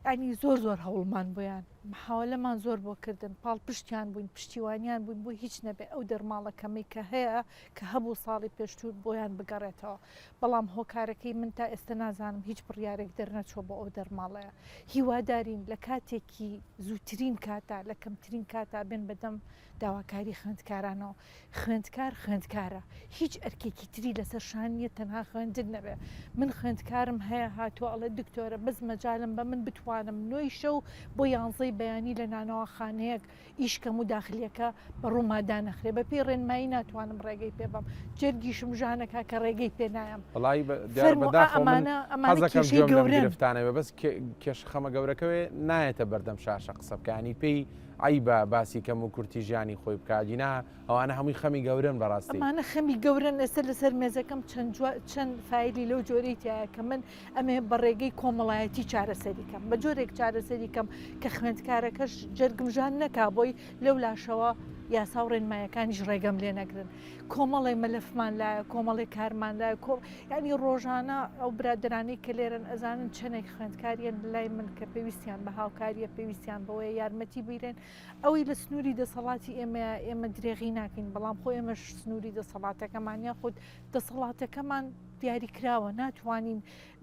یانی زۆر زۆر هەوڵمان بۆیان محاوەلەمان زۆر بۆ کردن پاڵپشتیان بووین پشتیوانیان بووین بۆ هیچ نەبێ ئەو دەرماڵە کەمەی کە هەیە کە هەبوو ساڵی پێشتوور بۆیان بگەڕێتەوە بەڵام هۆکارەکەی من تا ئێستا نازانم هیچ بڕیارێک دەرنەچووە بۆ ئەو دەرماڵەیە هیوادارین لە کاتێکی زووترین کاتا لە کەمترین کاتا بێن بەدەم داواکاری خوێندکارانەوە خوێندکار خوێندکارە هیچ ئەرکێکی تری لەسەر شان نییە تەنها خوێندن نەبێ من خوێندکارم هەیە هاتووە ئەڵێ دکتۆرە بەس مەجالم بە من بتوانم نۆی شەو بۆ یانزەی بەیانی لە نانەواخانەیەک ئیش کەم و داخلیەکە بە ڕووما دانەخرێ بە پێی ڕێنمایی ناتوانم ڕێگەی پێ بەم جەرگیشم ژانەکا کە ڕێگەی پێ نایەم. وەڵایی بە دیارە فەرموو ئا بەداخەوە من ئەمانە ئەمانە حەزەکەم کێشەی گوێم لەم گەورەن. گرفتانە بێ بەس کێ کێشە خەمە گەورەکەوێ نایەتە بەردەم شاشە قسە بکا یانی پێی عەیبە باسی کەم و کورتی ژیانی خۆی بکا ئەگینا ئەوانە هەمووی خەمی گەورەن بەڕاستی. ئەمانە خەمی گەورەن ئێستا لەسەر مێزەکەم چەند جوا چەند فایلی لەو جۆرەی تیایە کە من ئەمەوێ بە ڕێگەی کۆمەڵایەتی چارەسەری کەم بە جۆرێک چارەسەری کەم کە خوێندکارەکەش جەرگم ژان نەکا بۆی لەو لاشەوە یاسا و ڕێنمایەکانیش ڕێگەم لێ نەگرن کۆمەڵێ مەلەفمان لایە کۆمەڵێ کارمان لایە کۆ یعنی ڕۆژانە ئەو برادرانەی کە لێرن ئەزانن چەندێک خوێندکاریان لای من کە پێویستیان بە هاوکاریە پێویستیان بەوەیە یارمەتی بیرێن ئەوەی لە سنووری دەسەڵاتی ئێمەیە ئێمە درێغی ناکەین بەڵام خۆ ئێمەش سنووری دەسەڵاتەکەمان یاخود دەسەڵاتەکەمان دیاریکراوە ناتوانین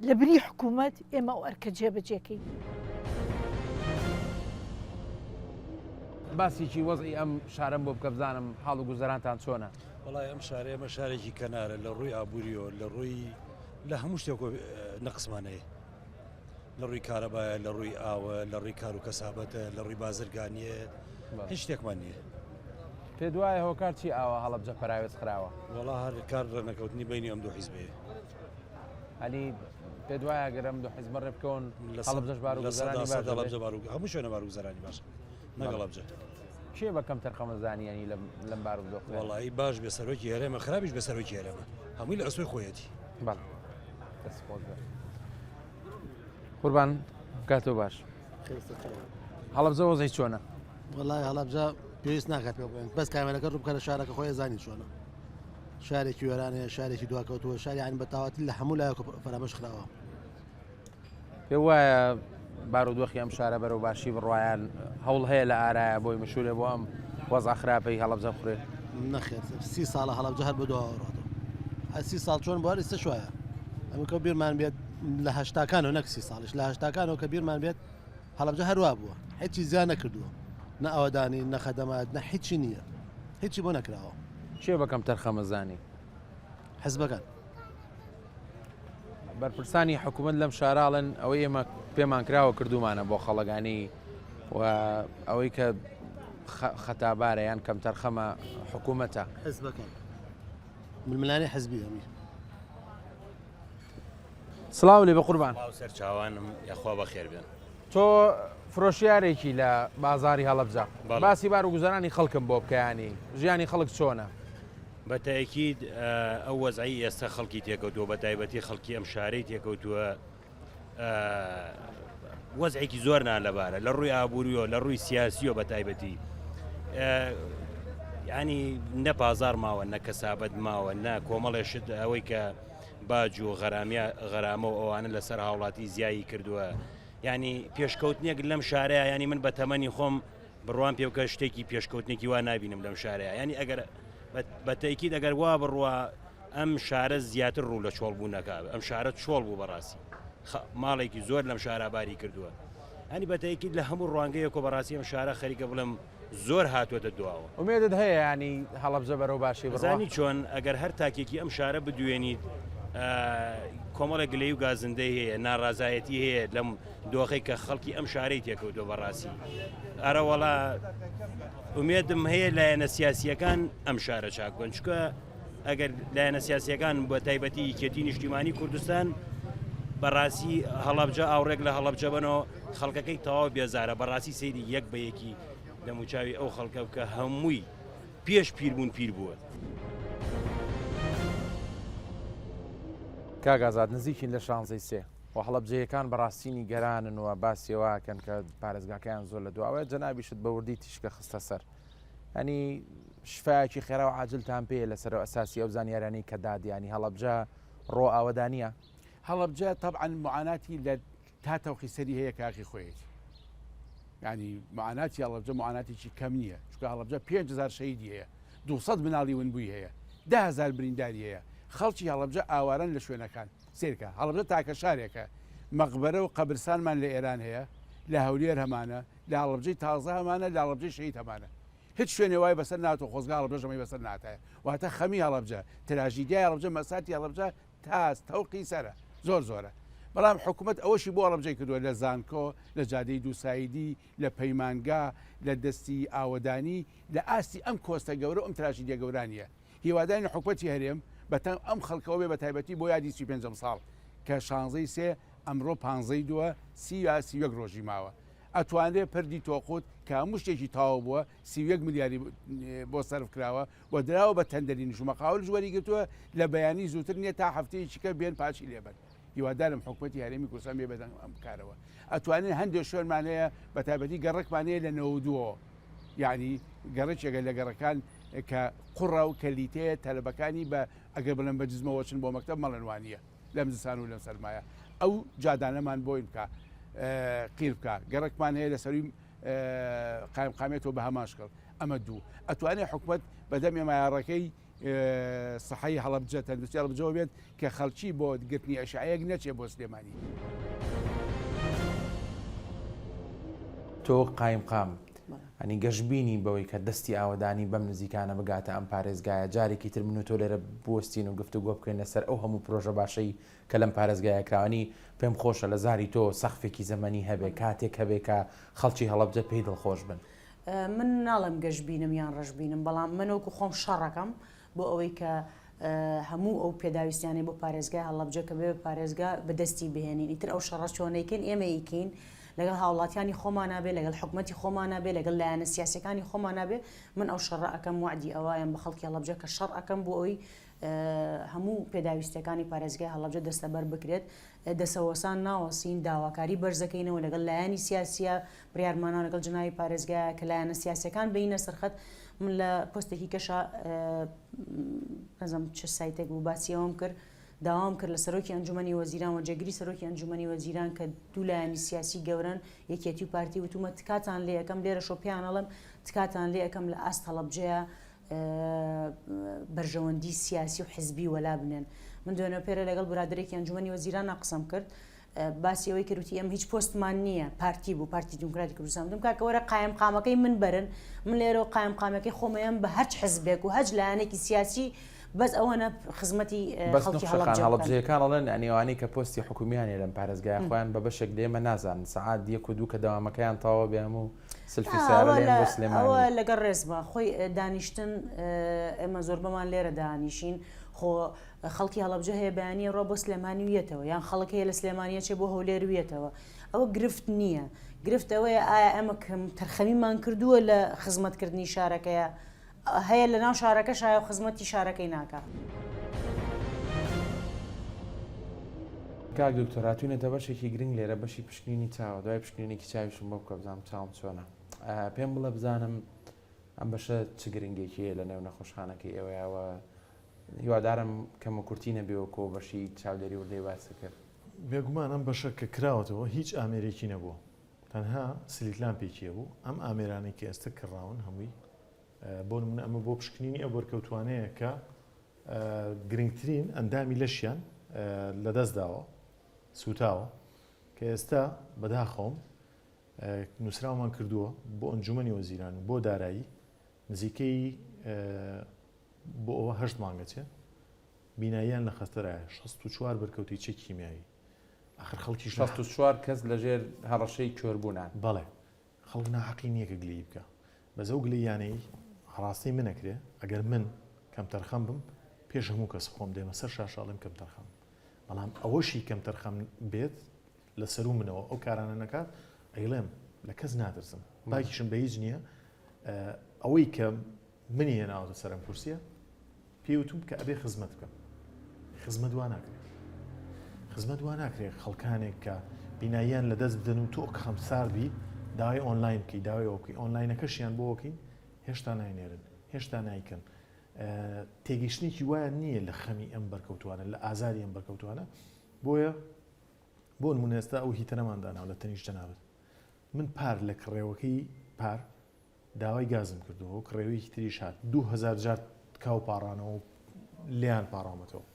لە بری حکوومەت ئێمە ئەو ئەرکە جێبەجێکەین. باسێکی وەزعی ئەم شارەم بۆ بکە بزانم حاڵ و گوزەرانتان چۆنە؟ وەڵای ئەم شارە ئێمە شارێکی کەنارە لە ڕووی ئابووریەوە لە ڕووی لە هەموو شتێک نەقسمان هەیە لە ڕووی کارەبایە لە ڕووی ئاوە لە ڕووی کار و کەسابەتە لە ڕووی بازرگانیە هیچ شتێکمان نییە. پێت وایە هۆکار چی ئاوا هەڵەبجە پەراوێز خراوە؟ وەڵا هەر کار ڕێنەکەوتنی بەینی ئەم دوو حیزبەیە. ئەنی پێت وایە گەر ئەم دوو حیزبە ڕێ بکەون هەڵەبجەش بارو گوزەرانی باش دەبێت؟ هەڵەبجە بارو هەموو شوێنە بارو گوزەرانی باشە نەک هەڵەبجە. کێ بە کەم تەرخەمەزانی یانی لەم بارودۆخەیە؟ وەڵایی باش بێ سەرۆکی هەرێمە خراپیش بێ سەرۆکی هەرێمە هەمووی لە ئەستۆی خۆیەتی. بەڵێ دەست خۆش بێت. قوربان کاتۆ باش. هەڵەبجە وەزعی چۆنە؟ وەڵای هەڵەبجە پێویست ناکات پێ بڵێن بەس کامێرەکە ڕوو بکەرە شارەکە خۆی ئەزانی چۆنە شارێکی وێرانەیە شارێکی دواکەوتووە شاری یانی بە تەواوەتی لە هەموو لایەک فەرامۆش خراوە پێ وایە بارودۆخی ئەم شارە بەرەو باشی بڕوایان هەوڵ هەیە لە ئارایە بۆی مشوورێ بۆ ئەم وەزع خراپەی هەڵەبجە بخورێ نەخێر سی ساڵە هەڵەبجە هەر بە دواوە ڕاتەوە هەر سی ساڵ چۆن بوار ئێستا وایە ئەمە کە بیرمان بێت لە هەشتاکانەوە نەک سی ساڵش لە هەشتاکانەوە کە بیرمان بێت هەڵەبجە هەروا بووە هیچی زیان نەکردووە نە ئاوەدانی نە خەدەمات نە هیچی نییە هیچی بۆ نەکراوە. کێ بە کەمتەر خەمەزانی؟ حزبەکان. بەرپرسانی حکوومەت لەم شارە ئەڵێن ئەوەی ئێمە پێمان کراوە کردوومانە بۆ خەڵەگانی و ئەوەی کە خەتابارە یان کەمتەرخەمە حکوومەتە. حزبەکان. ململانێ حزبی هەمی. سڵاو لێ بەقوربان. سڵاو سەرچاوانم یاخوا بەخێر بێن. تۆ فرۆشیارێکی لە بازاری هەڵەبجە باسی بار و گوزەرانی خەڵکم بۆ بکە ینی ژیانی خەڵک چۆنە؟ بە تەئکید ئەو وەزعەی ئێستا خەڵکی تێکەوتووە بە تایبەتی خەڵکی ئەم شارەی تێکەوتووە وەزعێکی زۆر نالەبارە لە ڕووی ئابووریەوە لە ڕووی سیاسیەوە بە تایبەتی ینی نە بازار ماوە نە کەسابەت ماوە نە کۆمەڵێ شت ئەوەی کە باج و غەرامیە غەرامە و ئەوانە لەسەر هاوڵاتی زیایی کردووە ینی پێشکەوتنێک لەم شارەیە ینی من بە تەمەنی خۆم بڕوام پێ بکە شتێکی پێشکەوتنێکی وا نبینم لەم شارەیە ینی ئەگەر بەتەکی دەگەر وا بڕوا ئەم شارە زیاتر ڕوو لە چۆڵ بوونەکە ئەم شارە چۆڵ بوو بەڕاستی ماڵێکی زۆر لەم شارە باری کردووە ئەنی بەتەکی لە هەموو ڕوانگەیەکۆ بەڕاستی ئەم شارە خەریکە بڵم زۆر هاتووەتە دواوە. ئومێدت هەیە یانی هەڵەبجە بەرەو باشی بڕوا؟ ئەزانی چۆن ئەگەر هەر تاکێکی ئەم شارە بدوێنیت کۆمەڵێک گلەیی و گازندەی هەیە ناڕازایەتی هەیە لەم دۆخەی کە خەڵکی ئەم شارەی تێکەوتووە بەڕاستی ئەرەوەڵا ئومێدم هەیە لایەنە سیاسیەکان ئەم شارە چاک بکەن چونکە ئەگەر لایەنە سیاسیەکان بە تایبەتی یەکێتی نیشتیمانی کوردستان بەڕاستی هەڵەبجە ئاوڕێک لە هەڵەبجە بنەوە خەڵکەکەی تەواو بێزارە بەڕاستی سەیری یەک بە یەکی دەموچاوی ئەو خەڵکە بکە هەمووی پێش پیربوون پیر بووە. کاک ئازاد نزیکین لە شانزەی سێ و هەڵەبجەیەکان بەڕاستی نیگەرانن و باسی ئەوە ئەکەن کە پارێزگاکەیان زۆر لە دواوەیە جەنابیشت بە وردی تیشکە خستە سەر ینی شفایەکی خێرا و عاجلتان پێیە لەسەر ئەساسی ئەو زانیارانەی کە دادیانی هەڵەبجە ڕۆ ئاوەدانیە؟ هەڵەبجە تەبعەن معاناتی لە تا تەوقی سەری هەیە کاکی خۆیەتی یعنی معاناتی هەڵەبجە معاناتێکی کەم نییە چونکە هەڵەبجە 5000 شەهیدی هەیە 200 مناڵی ونبووی هەیە 10000 برینداری هەیە خەڵکی هەڵەبجە ئاوارەن لە شوێنەکان سیرکە هەڵەبجە تاکە شارێکە مەقبەرە و قەبرسانمان لە ئێران هەیە لە هەولێر هەمانە لە هەڵەبجەی تازە هەمانە لە هەڵەبجەی شەهید هەمانە هیچ شوێنێ وای بەسەر ناتۆ خۆزگا هەڵەبجەش ئەمەی بەسەر ناتایە واتە خەمی هەڵەبجە تراژیدیای هەڵەبجە مەساتی هەڵەبجە تاس تەوقی سەرە زۆر زۆرە بەڵام حکومەت ئەوەشی بۆ هەڵەبجەی کردووە لە زانکۆ لە جادەی دووسایدی لە پەیمانگا لە دەستی ئاوەدانی لە ئاستی ئەم کۆستە گەورە و ئەم تراژیدیا گەورە نییە هیوادارین حکومەتی هەرێم بەتەنگ ئەم خەڵکەوە بێ بەتایبەتی بۆ یادی 35 ساڵ کە شانزەی سێ ئەمڕۆ پانزەی دووە سی یا 31 ڕۆژی ماوە ئەتوانرێ پردی تۆقوت کە هەموو شتێکی تەواو بووە 31 ملیاری بۆ سەرف کراوە و دراوە بە تەندەرینیش و مەقاولش وەریگرتووە لە بەیانی زووتر نییە تا هەفتەیەکی کە بێن پاچی لێبەن هیوادارم حکومەتی هەرێمی کوردستان بێ بەدەنگ ئەم کارەوە ئەتوانین هەندێک شوێنمان هەیە بە تایبەتی گەڕەکمان هەیە لە نەوەدووەوە یعنی گەڕەکێکە لە گەڕەکان کە قوڕە و کەلیتەیە تەلەبەکانی بە ئەگەر بڵێن بە جزمەوە چن بۆ مەکتەب مەڵێن وانە لەم زستان و لەم سەرمایە ئەو جادانەمان بۆین بکە قیر بکە گەڕەکمان هەیە لە سەروی قایمقامیەتەوە بە هەمان شکڵ ئەمە دوو ئەتوانێت حکومت بەدەم ئێمایاڕەکەی سەحەی هەڵەبجە تەندروستی هەڵەبجەوە بێت کە خەڵکی بۆ گرتنی ئەشعەیەک نەچێ بۆ سلێمانی. تۆ قایمقام ئەنی گەشببینی بەوەی کە دەستی ئاوەدانی بەم نزیکانە بگاتە ئەم پارێزگایە جارێکی تر من و تۆ لێرە بوەستین و گفتوگۆ بکەین لەسەر ئەو هەموو پرۆژە باشەی کە لەم پارێزگایە کراوە پێم خۆشە لە زاری تۆ سەقفێکی زەمەنی هەبێ کاتێک هەبێ کە خەڵکی هەڵەبجە پێی دڵخۆش بن. من ناڵێم گەشبینم یان ڕەشبینم بەڵام من وەکو خۆم شەڕەکەم بۆ ئەوەی کە هەموو ئەو پێداویستیانەی بۆ پارێزگای هەڵەبجە کە بێ پارێزگا بەدەستی بهێنین ئیتر ئەو شەڕە چۆنەیکەین ئێمە ئیکەین لەگەڵ هاوڵاتیانی خۆمانە بێ لەگەڵ حکومەتی خۆمانە بێ لەگەڵ لایەنە سیاسەکانی خۆمانە بێ من ئەو شەڕە ئەەکەم وعدی ئەوایان بە خەڵکی هەڵەبجە کە شەڕ ئەەکەم بۆ ئەوی هەموو پێداویستیەکانی پارێزگای هەڵەبجە دەستەبەر بکرێت، دەسەوەسان ناوەسین، داواکاری بەرزەکەینەوە لەگەڵ لایەنی سیاسیە، بڕیارمانەوە لەگەڵ جەنابی پارێزگایە کە لایەنە سیاسیەکان بێینە سەرخەت، من لە پۆستێکی کەشا نازانم چ سایتێک بوو باسی ئەوەم کرد، داوام کرد لە سەرۆکی ئەنجومەنی وەزیران و جێگری سەرۆکی ئەنجومەنی وەزیران کە دوو لایەنی سیاسی گەورەن یەکێتی و پارتی وتومە تکاتان لێ ئەکەم لێرەشەوە پێیان ئەڵێم تکاتان لێ ئەکەم لە ئاست هەڵەبجەیە بەرژەوەندی سیاسی و حزبی وەلا بنێن. من دوێنێ پێرێ لەگەڵ برادەرێکی ئەنجومەنی وەزیرانە قسەم کرد باسی ئەوەی کرد وتی ئێمە هیچ پۆستمان نییە پارتی بوو پارتی دیموکراتی کوردستان وتم کاکە وەرە قایم قامەکەی من بەرن من لێرەوە قایم قامەکەی خۆمەیەم بە هەرچ حزبێک و هەچ لایەنێکی سیاسی بەس ئەوەنە خزمەتی بەس خەڵکی نوخشەخان هەڵەبجە بکەن. هەڵەبجەیەکان ئەڵێن یانی ئەوانەی کە پۆستی حکومیان هەیە لەم پارێزگایە خۆیان بە بەشێک لە ئێمە نازانن سەعات یەک و دوو کە دەوامەکەیان تەواو بێ هەموو سلفی سەیارە لێن بۆ سلێمانی. ئەوە لەگەڵ ڕێزمە خۆی دانیشتن ئێمە زۆربەمان لێرە دانیشین. خۆ خەڵکی هەڵەبجە هەیە بەیانی ڕۆ بۆ سلێمانی و یەتەوە یان خەڵک هەیە لە سلێمانیە چێ بۆ هەولێر و یەتەوە ئەوە گرفت نییە گرفت ئەوەیە ئایا ئێمە کەم تەرخەمیمان کردووە لە خزمەتکردنی شارەکەیە هەیە لە ناو شارەکە شایە و خزمەتی شارەکەی ناکا. کاک دکتۆر هاتوینەتە بەشێکی گرنگ لێرە بەشی پشکنینی چاوە دوای پشکنینێکی چاویشم بۆ بکە بزانم چاوم چۆنە پێم بڵێ بزانم ئەم بەشە چ گرنگێکی هەیە لە نێو نەخۆشخانەکەی ئێوەیەوە هیوادارم کەم و کورتی نەبێ وەکۆ بەشی چاودێری وردەی باست کرد. بێگومان ئەم بەشە کە کراوەتەوە هیچ ئامێرێکی نەبووە تەنها slit lamp ێکی هەبوو ئەم ئامێرانەی کە ئێستا کڕاون هەمووی بۆ نمونە ئەمە بۆ پشکنینی ئەو بەرکەوتوانەیە کە گرنگترین ئەندامی لەشیان لەدەست داوە سوتاوە کە ئێستا بەداخەوەم نووسراومان کردووە بۆ ئەنجومەنی وەزیران و بۆ دارایی نزیکەی بۆ ئەوە هەشت مانگە چێ بیناییان لە خەتەرایە 64 بەرکەوتی چەکی کیمیایی ئاخر خەڵکیش 64 کەس لەژێر هەڕەشەی کۆربوونان. بەڵێ خەڵک ناحەقی نییە کە گلەیی بکا بەس ئەو گلەییانەی ئاڕاستەی من ئەکرێ ئەگەر من کەمتەرخەم بم پێش هەموو کەس خۆم دێمە سەر شاشە ئەڵێم کەمتەرخەم بەڵام ئەوەشی کەمتەرخەم بێت لە سەروو منەوە ئەو کارانە نەکات ئەیڵێم لە کەس ناترسم باکیشم بە هیچ نییە ئەوەی کە منی هێناوەتە سەر ئەم کورسیە پێی وتوم کە ئەبێ خزمەت بکەم خزمەت وا ناکرێت خزمەت وا ناکرێت خەڵکانێک کە بیناییان لە دەست بدەن و تۆ خەمسارد بی داوای ئۆنلاین بکەی داوای ئەوە بکەی ئۆنلاینەکەشیان بۆکەین هێشتا ناینێرن هێشتا نایکەن تێگەیشتنێکی وایان نییە لە خەمی ئەم بەرکەوتوانە لە ئازاری ئەم بەرکەوتوانە بۆیە بۆ نمونە ئێستا ئەو heater ەمان داناوە لە تەنیشت جەنابت من پار لە کڕێوەکەی پار داوای گازم کردووە و کڕێوەیەکی تریش هات 2000 جار تکا و پاڕانەوە و لێیان پاڕاومەتەوە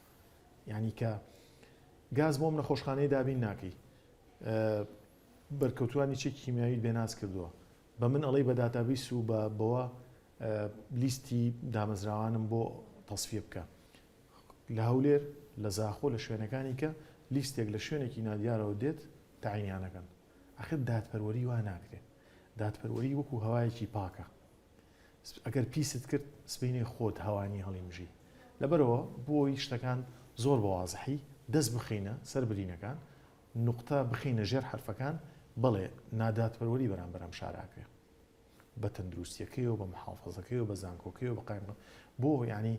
یعنی کە گاز بۆم نەخۆشخانەی دابین ناکەی بەرکەوتوانی چێک کیمیاویت بێناز کردووە بە من ئەڵەی بە database و بە بەوە لیستی دامەزراوانم بۆ تەسفیە بکە لە هەولێر، لە زاخۆ، لە شوێنەکانی کە لیستێک لە شوێنێکی نادیارەوە دێت تەعینیان ئەکەن. ئاخر دادپەروەری وا ناکرێ. دادپەروەری وەکو هەوایەکی پاکە. ئەگەر پیست کرد سبەینێ خۆت هەوانی هەڵیمژی. لەبەرئەوە بۆ ئەوەی شتەکان زۆر بە وازحی دەست بخەینە سەر برینەکان، نوقتە بخەینە ژێر حەرفەکان، بەڵێ نادادپەروەری بەرامبەر ئەم شارە ئەکرێ. بە تەندروستیەکەیەوە بە محافەزەکەیەوە بە زانکۆکەیەوە بە قایم بۆ یعنی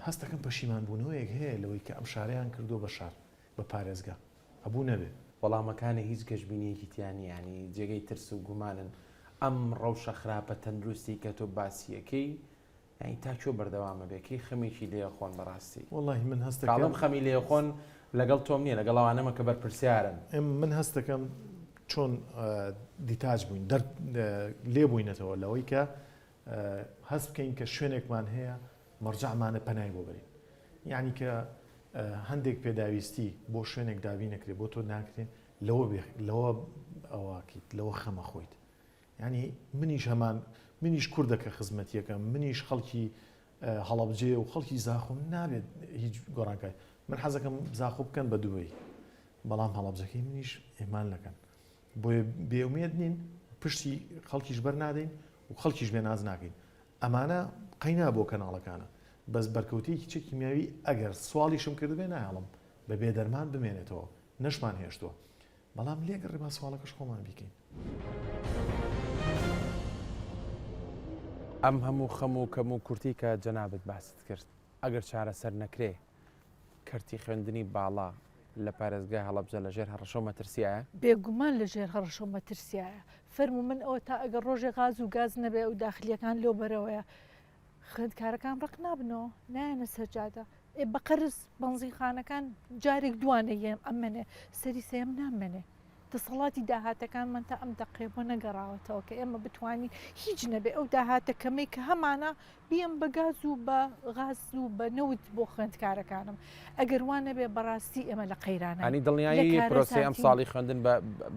هەستەکەم پەشیمان بوونەوەیەک هەیە لەوەی کە ئەم شارەیان کردووە بە شار بە پارێزگا ئەبوو نەبێ. وەڵامەکانی هیچ گەشبینیەکی تیا نیە یانی جێگەی ترس و گومانن ئەم ڕەوشە خراپە تەندروستی کە تۆ باسی ئەکەی یانی تا کوێ بەردەوام ئەبێ کەی خەمێکی لێ ئەخۆن بەڕاستی وەڵاهی من هەست دەکەم کاڵم خەمی لێ ئەخۆن لەگەڵ تۆم نیە لەگەڵ ئەوانەمە کە بەرپرسیارن. من هەست دەکەم چۆن detach بووین دەر لێ بووینەتەوە لەوەی کە هەست بکەین کە شوێنێکمان هەیە مەرجەعمانە پەنای بۆ بەرین یعنی کە هەندێک پێداویستی بۆ شوێنێک دابین نەکرێ بۆ تۆ ناکرێ لەوە لەوە ئەوەکەیت لەوە خەمە خۆیت یانی منیش هەمان منیش کوردە کە خزمەتیەکەم منیش خەڵکی هەڵەبجێ و خەڵکی زاخۆم نابێت هیچ گۆڕانکاری من حەزەکەم زاخۆ بکەن بە دوبەی بەڵام هەڵەبجەکەی منیش ئێمان نەکەن بۆیە بێئومێد نین پشتی خەڵکیش بەر نادەین و خەڵکیش بێناز ناکەین ئەمانە قەینا بۆ کەناڵەکانە بەس بەرکەوتەیەکی چەکی کیمیاوی ئەگەر سواڵیشم کردبێ نایەڵم بە بێدەرمان بمێنێتەوە نەشمان هێشتووە بەڵام لێگەڕێ با سواڵەکەش خۆمان بیکەین. ئەم هەموو خەم و کەم و کورتی کە جەنابت باست کرد ئەگەر چارەسەر نەکرێ کەرتی خوێندنی باڵا لە پارێزگای هەڵەبجە لە ژێر هەڕەشە و مەترسیایە؟ بێگومان لە ژێر هەڕەشە و مەترسیایە. فەرموو من ئەوە تا ئەگەر ڕۆژێ غاز و گاز نەبێ و داخلیەکان لەو بەرەوەیە خوێندکارەکان ڕق نابنەوە نایەنە سەر جادە ئێ بە قەرز بەنزینخانەکان جارێک دوانە یەم ئەمەنێ سەری سێم نامەنێ دەسەڵاتی داهاتەکانمان تا ئەم دەقەیە بۆ نەگەڕاوەتەوە کە ئێمە بتوانین هیچ نەبێ ئەو داهاتە کەمەی کە هەمانە بیەم بە گاز و بە غاز و بە نەوت بۆ خوێندکارەکانم ئەگەر وا نەبێ بەڕاستی ئێمە لە قەیرانین ئەنی دڵنیایی پرۆسەی ئەم ساڵی خوێندن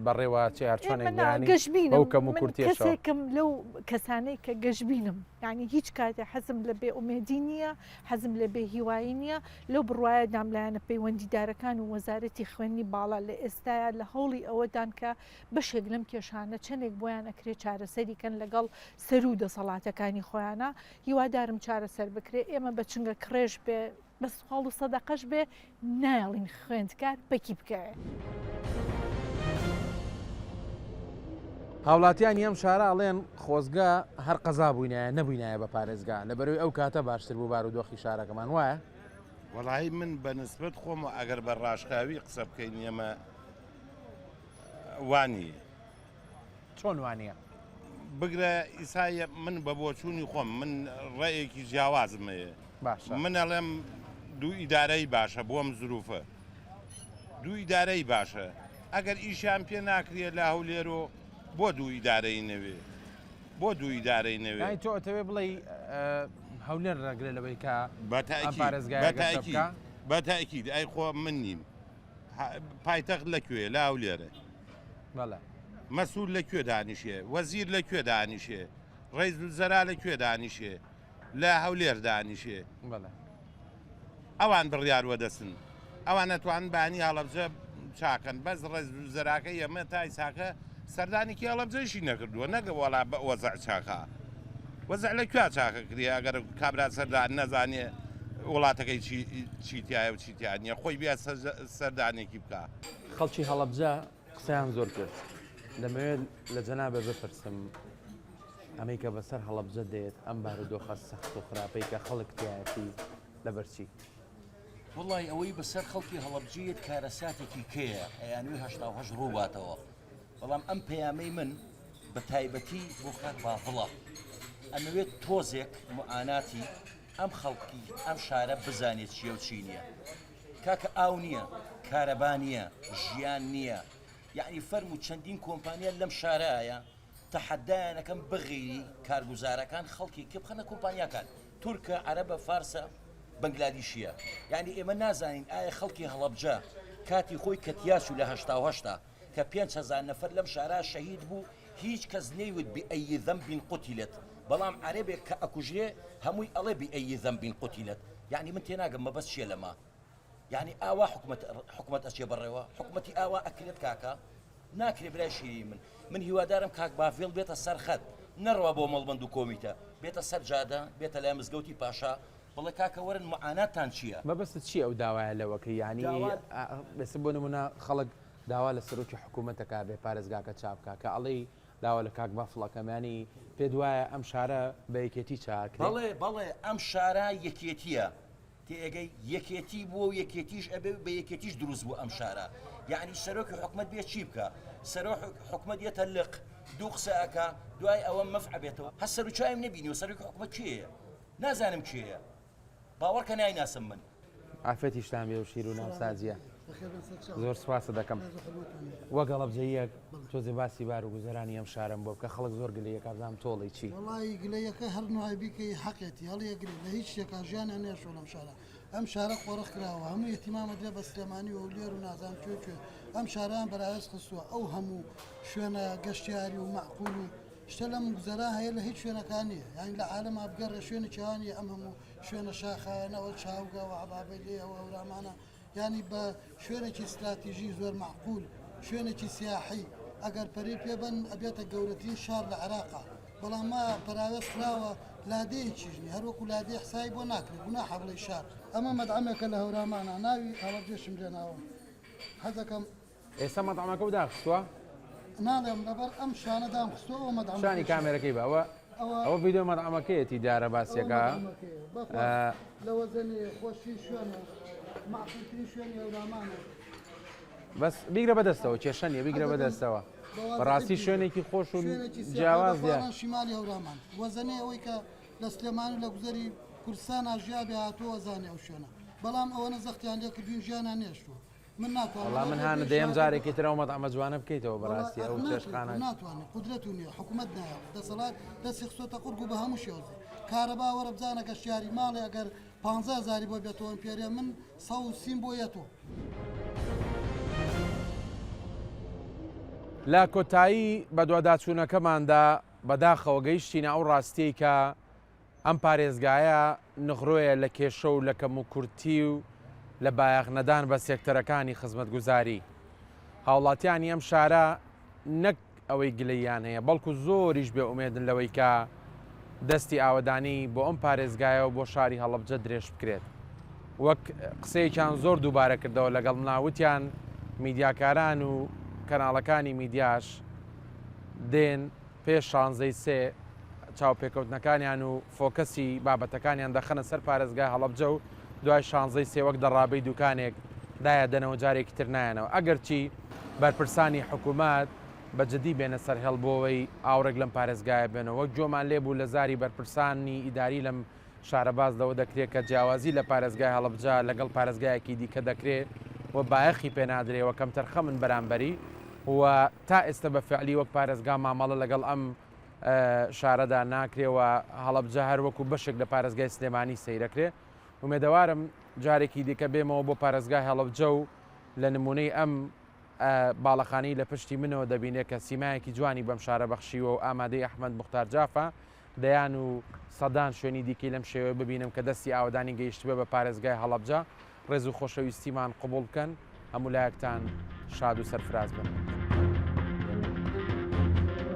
بەڕێوە چێ هەرچۆنێک گەشبینم کەم و کورتیەشەوە کەسێکم لەو کەسانەی کە گەشبینم یانی هیچ کاتێ حەزم لە بێ ئومێدی نییە حەزم لە بێ هیوایی نییە لەو بڕوایەدام لایەنە پەیوەندیدارەکان و وەزارەتی خوێندنی باڵا لە ئێستایا لە هەوڵی ئەوەدان کە بەشێک لەم کێشانە چەندێک بۆیان ئەکرێ چارەسەری کەن لەگەڵ سەروو دەسەڵاتەکانی خۆیانا هیوادارم چارەسەر بکرێ ئێمە بە چنگە کڕێش بێ. بە سواڵ و سەدەقەش بێ نایەڵین خوێندکار پەکی بکەوێ. هاوڵاتیانی ئەم شارە ئەڵێن خۆزگە هەر قەزا بووینایە نەبووینایە بە پارێزگا لەبەرەوەی ئەو کاتە باشتر بوو بارودۆخی شارەکەمان وایە؟ وەڵایی من بە نسبەت خۆمەوە ئەگەر بە ڕاشکاوی قسە بکەین ئێمە وانیە. چۆن وانیە؟ بگرە ئیسا من بە بۆچوونی خۆم من ڕێیەکی جیاوازم هەیە باشە من ئەڵێم دوو ئیدارەی باشە بۆم زروفە دوو ئیدارەی باشە ئەگەر ئیشیان پێ ناکرێ لە هەولێر و بۆ دوو ئیدارەی نەوێ بۆ دوو ئیدارەی نەوێ یانی تۆ ئەتەوێ بڵێی هەولێر ڕێگرە لەوەی کە ئەم بە تەئکید پارێزگایە گەشە بە تەئکید بکا؟ بە تەئکید ئەی خۆ من نیم پایتەخت لە کوێ لە هەولێرە بەڵێ. مەسول لە کوێ دانیشێ وەزیر لە کوێ دانیشێ ڕەیس وزەرا لە کوێ دانیشێ لە هەولێر دانیشێ بەڵێ. ئەوان بڕیار وەدەسن ئەوان ئەتوانن بانی هەڵەبجە چاکەن بەس ڕەیس وزەراکەی ئەمە تا ئیساکە سەردانێکی هەڵەبجەیشی نەکردووە نەگە وەڵا بە وەزع چاکە وەزع لە کوێ چاکە کرێ ئەگەر کابرا سەردان نەزانێ وڵاتەکەی چی چی تایە و چی تیا نییە خۆی بیا سەردانێکی بکە. خەڵکی هەڵەبجە قسەیان زۆر کرد دەمەوێت لە جەنابت بپرسم ئەمەی کە بەسەر هەڵەبجە دێت ئەم بارودۆخە سەخت و خراپەی کە خەڵک تیایەتی لەبەر چی؟ وەڵای ئەوەی بەسەر خەڵکی هەڵەبجە یەت کارەساتێکی کەیە ئەیانوێ 88 ڕووباتەوە بەڵام ئەم پەیامەی من بە تایبەتی بۆ کاک بافڵە ئەمەوێت تۆزێک معاناتی ئەم خەڵکی ئەم شارە بزانێت چیە و چی نییە کاکە ئاو نییە کارەبا نییە ژیان نییە یعنی فەرموو چەندین کۆمپانیا لەم شارایە تەحەدایان ئەکەم بغیری کارگوزارەکان خەڵکی کێ بخەنە کۆمپانیاکان تورکە عەرەبە فارسە بەنگلادیشیە یعنی ئێمە نازانین ئایا خەڵکی هەڵەبجە کاتی خۆی کە تیاچوو لە هەشتا و هەشتا کە 5000 نەفەر لەم شارا شەهید بوو هیچ کەس نەیوت بأي ذنب قتلت بەڵام عەرەبێک کە ئەکوژرێ هەمووی ئەڵێ بأي ذنب قتلت یعنی من تێناگەم مەبەست چیە لەمە یعنی ئاوا حکومەت حکومەت ئەچێ بەڕێوە حکومەتی ئاوا ئەکرێت کاکە ناکرێ برای شیرینی من من هیوادارم کاک بافێڵ بێتە سەر خەت نەڕوا بۆ مەڵبەند و کۆمیتە بێتە سەر جادە بێتە لای مزگەوتی پاشا بڵێ کاکە وەرن معاناتتان چییە؟ مەبەستت چییە ئەو داوایە لەوە کەی یانی ئێستا بۆ نمونە خەڵک داوا لە سەرۆکی حکوومەت دەکا بێ پارێزگاکە چاپ بکا کە ئەڵێی داوا لە کاک بافڵ ئەکەم یانی پێت وایە ئەم شارە بە یەکێتی چاکرێ؟ بەڵێ بەڵێ ئەم شارە یەکێتییە تێئەگەی؟ یەکێتی بووە و یەکێتیش ئەبێ و بە یەکێتیش دروست بووە ئەم شارە. یەعنی سەرۆکی حکومەت بێ چی بکا؟ سەرۆک حکومەت یەتە لق، دوو قسە ئەکا، دوای ئەوە مەف ئەبێتەوە. هەر سەروچاویم نەبینیوە سەرۆکی حکومەت کێیە؟ نازانم کێیە. باوەڕکە نایناسم من. عافێتیشتان بێ و شیر و ناوسازیە. زۆر سوپاست دەکەم. وەک هەڵەبجەییەک تۆزێ باسی بار و گوزەرانی ئەم شارەم بۆ بکە، خەڵک زۆر گلەیی ئەکا بزانم تۆ ئەڵێی چی؟ وەڵایی گلەیەکە هەر نوای بیکەی حەقێتی هەڵیەگرێ لە هیچ شتێکا ژیانیان نەیەشوە لەم شارە ئەم شارە قۆرخ کراوە هەموو ئیهتیمام ئەدرێ بە سلێمانی و هەولێر و نازانم کوێ کوێ ئەم شارەیان بەراوێز خستووە ئەو هەموو شوێنە گەشتیاری و مەعقول و شتە لەم گوزەرا هەیە لە هیچ شوێنەکا نییە یانی لە عالەما بگەڕێ شوێنێکی وا نییە ئەم هەموو شوێنە شاخاوێنەوە چاوگە و عەبابەیلێ و هەورامانە یانی بە شوێنێکی ستراتیژی زۆر مەعقول، شوێنێکی سیاحی، ئەگەر پەرەی پێ بەن ئەبێتە گەورەترین شار لە عێراقا، بەڵام ما پەراوێز خراوە لادێیەکیش نیە، هەر وەکو لادێ حسابی بۆ ناکرێ، گوناحە بڵێی شار. ئەمە مەتعەمێکە لە هەورامانا، ناوی هەڵەبجەشم لێ ناوە، حەزەکەم. ئێستا مەتعەمەکەو داخستوە؟ ناڵێم لەبەر ئەم شانە دامخستوە ئەوە مەتعەمەکەی شانی کامێرەکەی بە ئەوە ئەوە ڤیدیۆ مەتعەمەکەیەتی دیارە باسیەکە لەوە زەنێ خۆشترین شوێنە مەعقولترین شوێنی هەورامانە. بەس بیگرە بەدەستەوە کێشە نییە بیگرە بەدەستەوە بەڕاستی شوێنێکی خۆش و جیاواز دیار شیمالی هەورامان وەزەنێ ئەوەی کە لە سلێمانی لە گوزەری کوردستان ژیابێ هاتووە زانێ ئەو شوێنە بەڵام ئەوەنە زەختیان لێکردوین ژیانیان نێشتووە من ناتوانم وەڵا من هانت دەیەم جارێکی تر ئەو مەتعەمە جوانە بکەیتەوە بەڕاستی ئەو چێشتخانە ناتوانێت قودرەت و نییە حکوومەت نایەڵێ دەسەڵات دەستی خستۆتە قورگ و بە هەموو شێوازێ کارەبا وەرە بزانە گەشتیاری ماڵێ ئەگەر پانزە هەزاری بۆ بێتەوە ئەمپێرێ من سەد و سیم بۆ یەتۆ. لە کۆتایی بەدواداچوونەکەماندا بەداخەوە گەیشتینە ئەو ڕاستیەی کە ئەم پارێزگایە نغرۆیە لە کێشە و لە کەموکورتی و لە بایەخ نەدان بە سێکتەرەکانی خزمەتگوزاری. هاوڵاتیانی ئەم شارە نەک ئەوەی گلەییان هەیە، بەڵکو زۆریش بێ ئومێدن لەوەی کە دەستی ئاوەدانی بۆ ئەم پارێزگایە و بۆ شاری هەڵەبجە درێژ بکرێت. وەک قسەیەکیان زۆر دووبارە کردەوە لەگەڵ منا وتیان میدیاکاران و کەناڵەکانی میدیاش دێن پێش شانزەی سێ چاوپێکەوتنەکانیان و فۆکەسی بابەتەکانیان دەخەنە سەر پارێزگای هەڵەبجە و دوای شانزەی سێ وەک دەڕابەی دوکانێک دایە دەنەوە جارێکی تر نایەنەوە ئەگەرچی بەرپرسانی حکوومەت بە جدی بێنە سەر هێڵ بۆوەی ئاوڕێک لەم پارێزگایە بێنەوە وەک گوێمان لێ بوو لە زاری بەرپرسانی ئیداری لەم شارە باس لەوە دەکرێ کە جیاوازی لە پارێزگای هەڵەبجە لەگەڵ پارێزگایەکی دیکە دەکرێ و بایەخی پێ نادرێ و کەمتەرخەمن بەرامبەری و تا ئێستە بە فعلی وەک پارێزگا مامەڵە لەگەڵ ئەم شارەدا ناکرێ و هەڵەبجە هەر وەکو بەشێک لە پارێزگای سلێمانی سەیرەکرێ. ئومێدەوارم جارێکی دیکە بێمەوە بۆ پارێزگای هەڵەبجە و لە نمونەی ئەم باڵەخانەی لە پشتی منەوە دەبینێ کە سیمایەکی جوانی بەم شارە بەخشیوە و ئامادەی ئەحمەد موختار جافە دەیان و سەدان شوێنی دیکەی لەم شێوەیە ببینم کە دەستی ئاوەدانی گەیشتبێ بە پارێزگای هەڵەبجە، ڕێز و خۆشەویستیمان قبوڵ بکەن، هەموو لایەکتان شاد و سەرفراز بن.